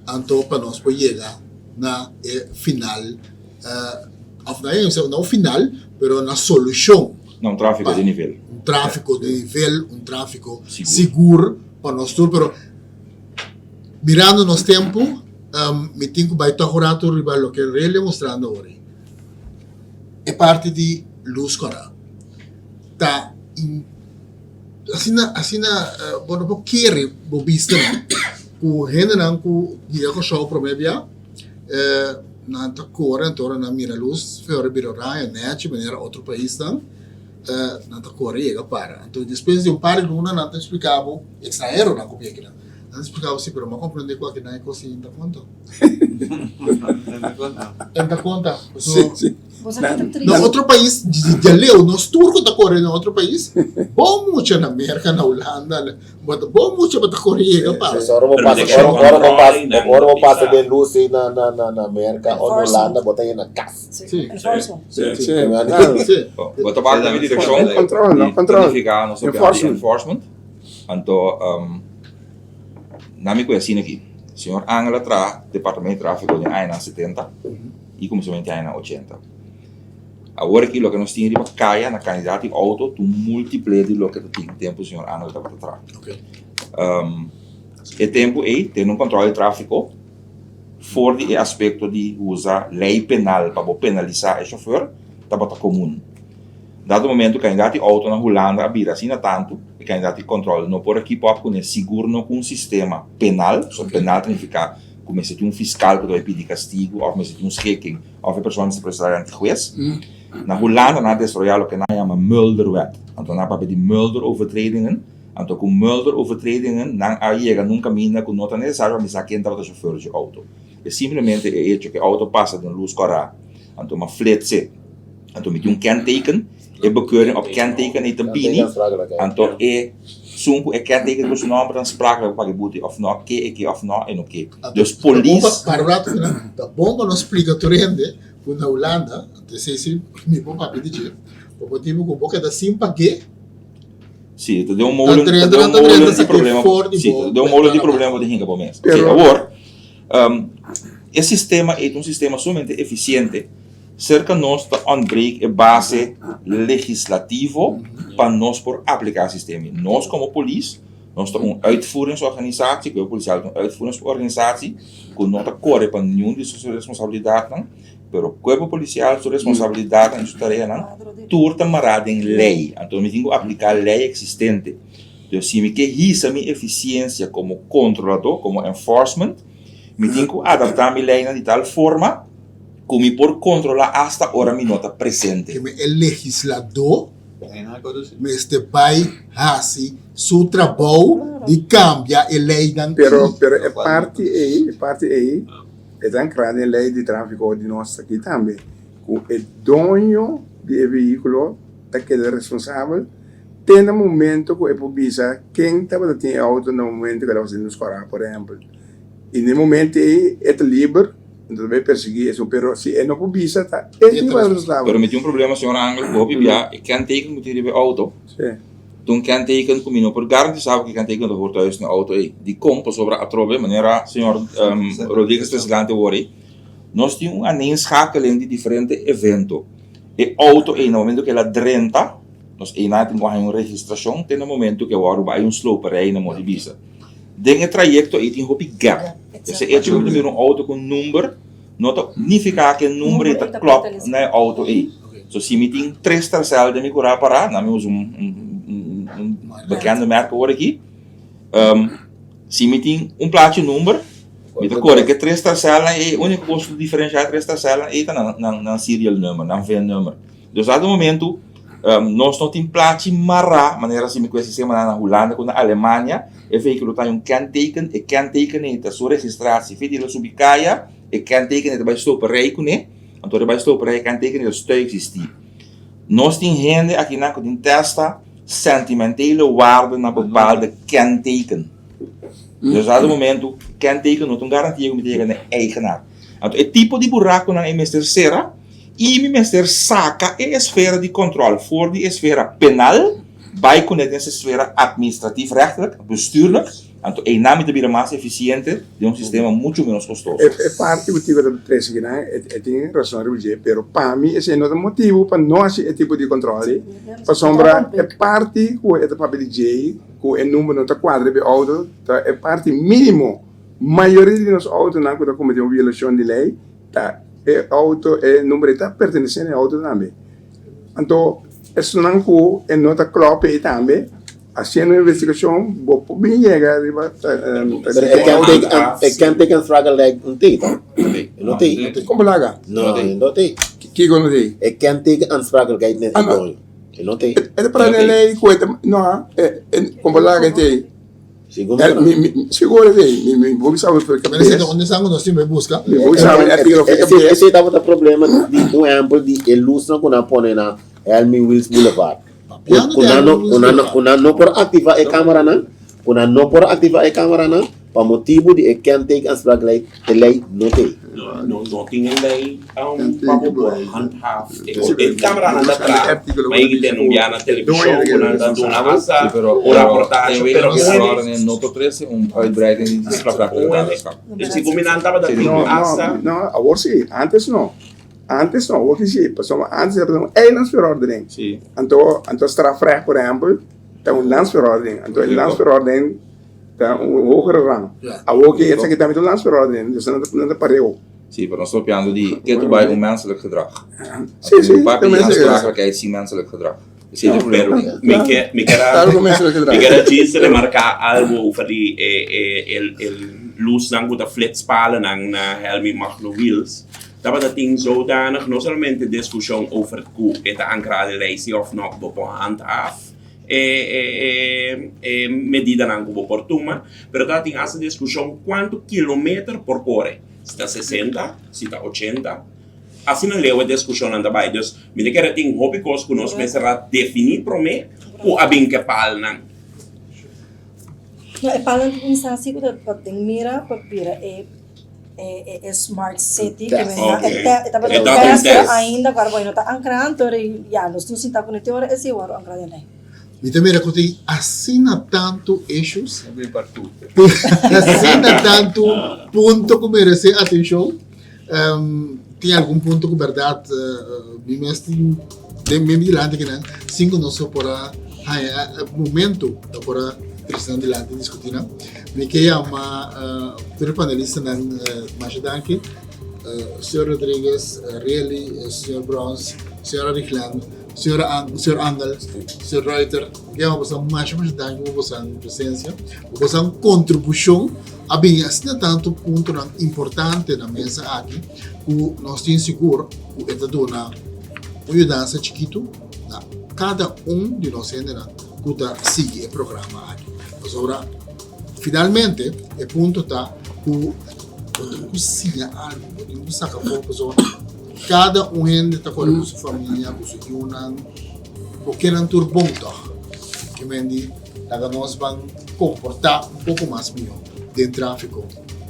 anto pa nos por yega na e final of na e no final pero na solushon. Na un trafiko di nivel. Un trafiko di nivel, un trafiko sigur pa nos tur pero mirando nos tempu mi tin ku bai tòg un ratu riba loke Relio mostrando awor ei. E parti di lus kòrá ta Asina, asina bo no por kere bo bistanan ku hendenan ku guia Kòrsou promé bia, nan ta kore anto ora nan mira lus fe ora bira oranje nèchi manera otro paisnan, nan ta kore yega para. Anto despues di un par di luna nan ta explika bo, ekstranheronan ku bia akinan, nan ta explika bo si pero mi a komprende ku akinan e kos ei no ta konta. E ta konta. Sí, sí. Na otro pais, djaleu, nos tur ku ta kore na otro pais, bo mucha na Merka, na Hulanda, bo ta bo mucha bo ta kore yega pa. Sí, ora bo pasa, ora, ora bo pasa, ora bo pasa den lus ei na, na, na, na Merka o na Hulanda, bo ta yena kas. Sí. Sí, Sí. sí. Bo ta bak na mi direkshon Control, no di control. planifiká nos papia di enforcement. Anto, na mi ku e asina aki. Señor Angel a traha departamento di tráfiko den añanan setenta. i kuminsamentu di añanan ochenta. Awor aki loke nos tin riba kaya na kantidat di outo ta un multiple di loke ta tin tempu señor Arnold tabata traha. E tempu ei tene un kòntròl di tráfiko for di e aspekto di usa lei penal pa bo penalisá e shofèr tabata komun. Dado momento kantidat di outo na Hulanda a bira asina tantu e kantidat di kòntròl no por a keep up kuné sigur no ku un sistema penal, pasobra penal ta nifiká ku mester tin un fiskal ku ta bai pidi kastigu òf mester tin un schikking òf e persona mester presentá dilanti hues. Na Hulanda nan a desaroyá loke nan a yama Mulderwet. Anto nan a papia di Mulderovertredingen. Anto ku Mulderovertredingen nan a yega na un kaminda ku no ta nesesario pa mi sa ken tabata shofèr dje outo. E simplemente e echo ku e outo pasa den lus kòrá anto mi a fletse anto mi tin un kenteken. E bekeuring op kenteken ei ta bini, anto e sun ku e kenteken ku su nomber ta aansprakelijk pa paga e boete of no, ke e ke of no e no ke. Dus polis. Para un rato kinan, ta bon pa nos splika tur hende ku na Hulanda, anto esei si mi por papia di dje, pa motibu ku bo keda sin pag'é. Si, ta den un molen, ta den un molen di problema, si, ta den un molen di problema bo ta hinka bo mes. Oké, awor, e sistema ei ta un sistema sumamente eficiente. Serka nos ta ontbreek e base legislativo pa nos por apliká e sistema ei. Nos komo polis, nos ta un uitvoeringsorganisatie, Kuerpo Polisial ta un uitvoeringsorganisatie ku no ta kore pa niun di su responsabilidatnan. Pero Cuerpo Policial su responsabilidadnan y su tareanan tur ta mará den ley. Anto mi tin cu aplica ley existente. Entonces si mi ke hisa mi eficiencia como controlador, como enforcement, mi tin cu adapta mi leynan di tal forma cu mi por controla hasta ora mi no ta presente. Keme e legislador mester bay haci su trabou di cambia e leynan ei. Pero e parti ei, e parti ei. E ta enkra den lei di tráfiko di nos aki tambe ku e doño di e vehíkulo ta keda responsabel te na momento ku e por bisa ken tabata tin e outo na momento ku el a wòrdu sinti skòrá por ehèmpel. I na e momento ei e ta liber enton ta bai persiguí esun pero si e no por bisa ta e tin ku responsabel. Pero mi tin un problema señor Angel ku hopi bia e kenteken ku tin riba e outo. Ta un kenteken ku mi no por garantisa ku e kenteken ta hoor thuis na e outo ei. Dikon? Pasobra atrobe, manera señor Rodriguez ta esaki awor ei, nos tin un aaneenschakeling di diferente evento. E outo ei na momento ku el a drenta, nos einan tin ku haña un registrashon te na momento ku e wòrdu bai un sloperij na moda di bisa. Den e trayekto ei tin hopi gap. Esei echo ku bo ta mira un outo ku un number. No ta nifiká ku e number ei ta klòp na e outo ei. So si mi tin tres tercel den mi kurá pará, nan mi usa un bekende merk awor aki, si mi tin un plachi number, mi ta kore ku e tres tercelnan ei, e úniko kos ku ta diferenshá e tres tercelnan ei ta nan serial number, nan VIN number. Dus dado momento nos no tin plachi mará manera si mi ku e sistemanan na Hulanda ku na Alemania, e vehíkulo ta un kenteken, e kenteken ei ta su registratie, fe di el a subi kaya, e kenteken ei ta bai stoperij kuné, anto ora e bai stoperij e kenteken ei ta stòi eksistí. Nos tin hende akinan ku tin testa sentimentele waarde na bepaalde kenteken. Dus dado momento kenteken no ta un garantia ku mi ta yega na e eigenaar. Anto e tipo di burakunan ei mester sera. I mi mester saka e esfera di kòntròl for di esfera penal bai kuné den esfera administratief-rechtelijk, bestuurlijk, anto einan mi ta bira mas efisiente den un sistema muchu ménos kostoso. E parti ku Tiber ta trese akinan e tin rason riba dje, pero pa mi esei no ta motibu pa no hasi e tipo di kòntròl ei, pasobra e parti ku e ta papia di dje ku e number no ta kuadra riba e outo ta e parti mínimo. Mayoria di nos outonan ku ta kometé un violashon di lei Ta e auto, e number ei ta pertenesé na e auto tambe. Anto esunnan ku e no ta klòp ei tambe, hasiendo un investigashon bo por bin yega riba Pero e kenteken, e kenteken vragenlijk un tei to? E no tei. Kon bo laga? No, e no tei. Kiko no tei? E kenteken aansprakelijkheid net e doño. E no tei. E ta para den lei ku e ta, no, kon bo laga e tei? Sigur Sigur esei, mi bo bisa for kabes. Pero esei ta un nos tin bai buska. Mi bo bisa e artíkulo for kabes. Esei tabata problema di un ehèmpel di e lusnan ku nan pone na Helmi Wiels Boulevard. Ku nan no ku nan ku nan no por aktivá e kameranan, ku nan no por aktivá e kameranan pa motibu di e kentekenaansprakelijkheid, e lei no t'ei. No no tin e lei pa bo por handhaaf e cameranan ta traha ma e ta anuncia na television cu nan ta duna hasta un raportahe pero un no por trece un uitbreiding di strafrechtelijke Si cu mi nan tabata tin hasta No awor si antes no antes no awor ki si pasobra antes tabata un eilandsverordening anto anto strafrecht por ehempel ta un landsverordening anto e landsverordening Ta un hogere rang. Awor ke esaki tambe ta un landsverordening, dus nan ta pareu. Sí, pero nos ta papiando di ke ta bai un menselijk gedrag. Sí, sí. Un papia di aansprakelijkheid sin menselijk gedrag. Esei ta e problema. Pero mi ke, mi ker a, mi ker a djis remarká algu over di e, e, e lusnan ku ta flitspalenan na Helmi Magno Wiels. Tabata tin zodanig no solamente diskushon over ku e ta ankrá den lei si òf no ku bo por handhaaf. e e medidanan ku bo por tuma, pero ta tin hasta diskushon kuantu kilometer por kore, si ta sesenta, si ta ochenta, asina leu e diskushonnan ta bai. Dus mi ta kere tin hopi kos ku nos mester a definí promé ku a bin ku e palnan. No, e palnan ta kuminsá hasi ku ta den mira pa bira e e smart city ke men na e tabata un test pero ainda ku ora bo no ta ankrá anto ya nos tin sinta ku ne te ora esei wòrdu ankrá den lei. Mi ta mira ku tin asina tantu issues, asina tantu punto ku meresé atenshon. Tin algun punto ku bèrdat mi mes tin den mi dilanti kinan sin ku nos por a haña momento pa por a trese nan dilanti i diskutí nan. Mi ke yama tur e panelistanan masha danki, señor Rodriguez, Riely, señor Brons, señora Rigland. Señor Señor Angel, Señor Ruiter, mi ke boso masha masha danki pa boso presencia, pa boso contribucion a bini asina tanto puntonan importante na mesa aki cu nos tin sigur cu e ta duna un yudansa chikito na cada un di nos hendenan cu ta sigui e programa aki. Pasobra Finalmente, e punto ta ku bo tin ku siña algu, bo tin ku saka afó pasobra kada un hende ta kore ku su famia, ku su yunan, bo ke nan tur bon tòg. Ke men di laga nos ban komportá un poko mas mihó den tráfiko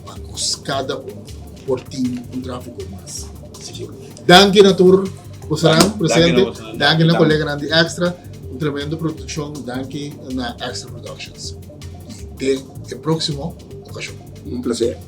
pa nos kada un por tin un tráfiko mas sigur. Danki na tur bosonan presente, danki na koleganan di Extra, un tremendo produkshon, danki na Extra Productions. Y te e próximo ocasión. Un placer.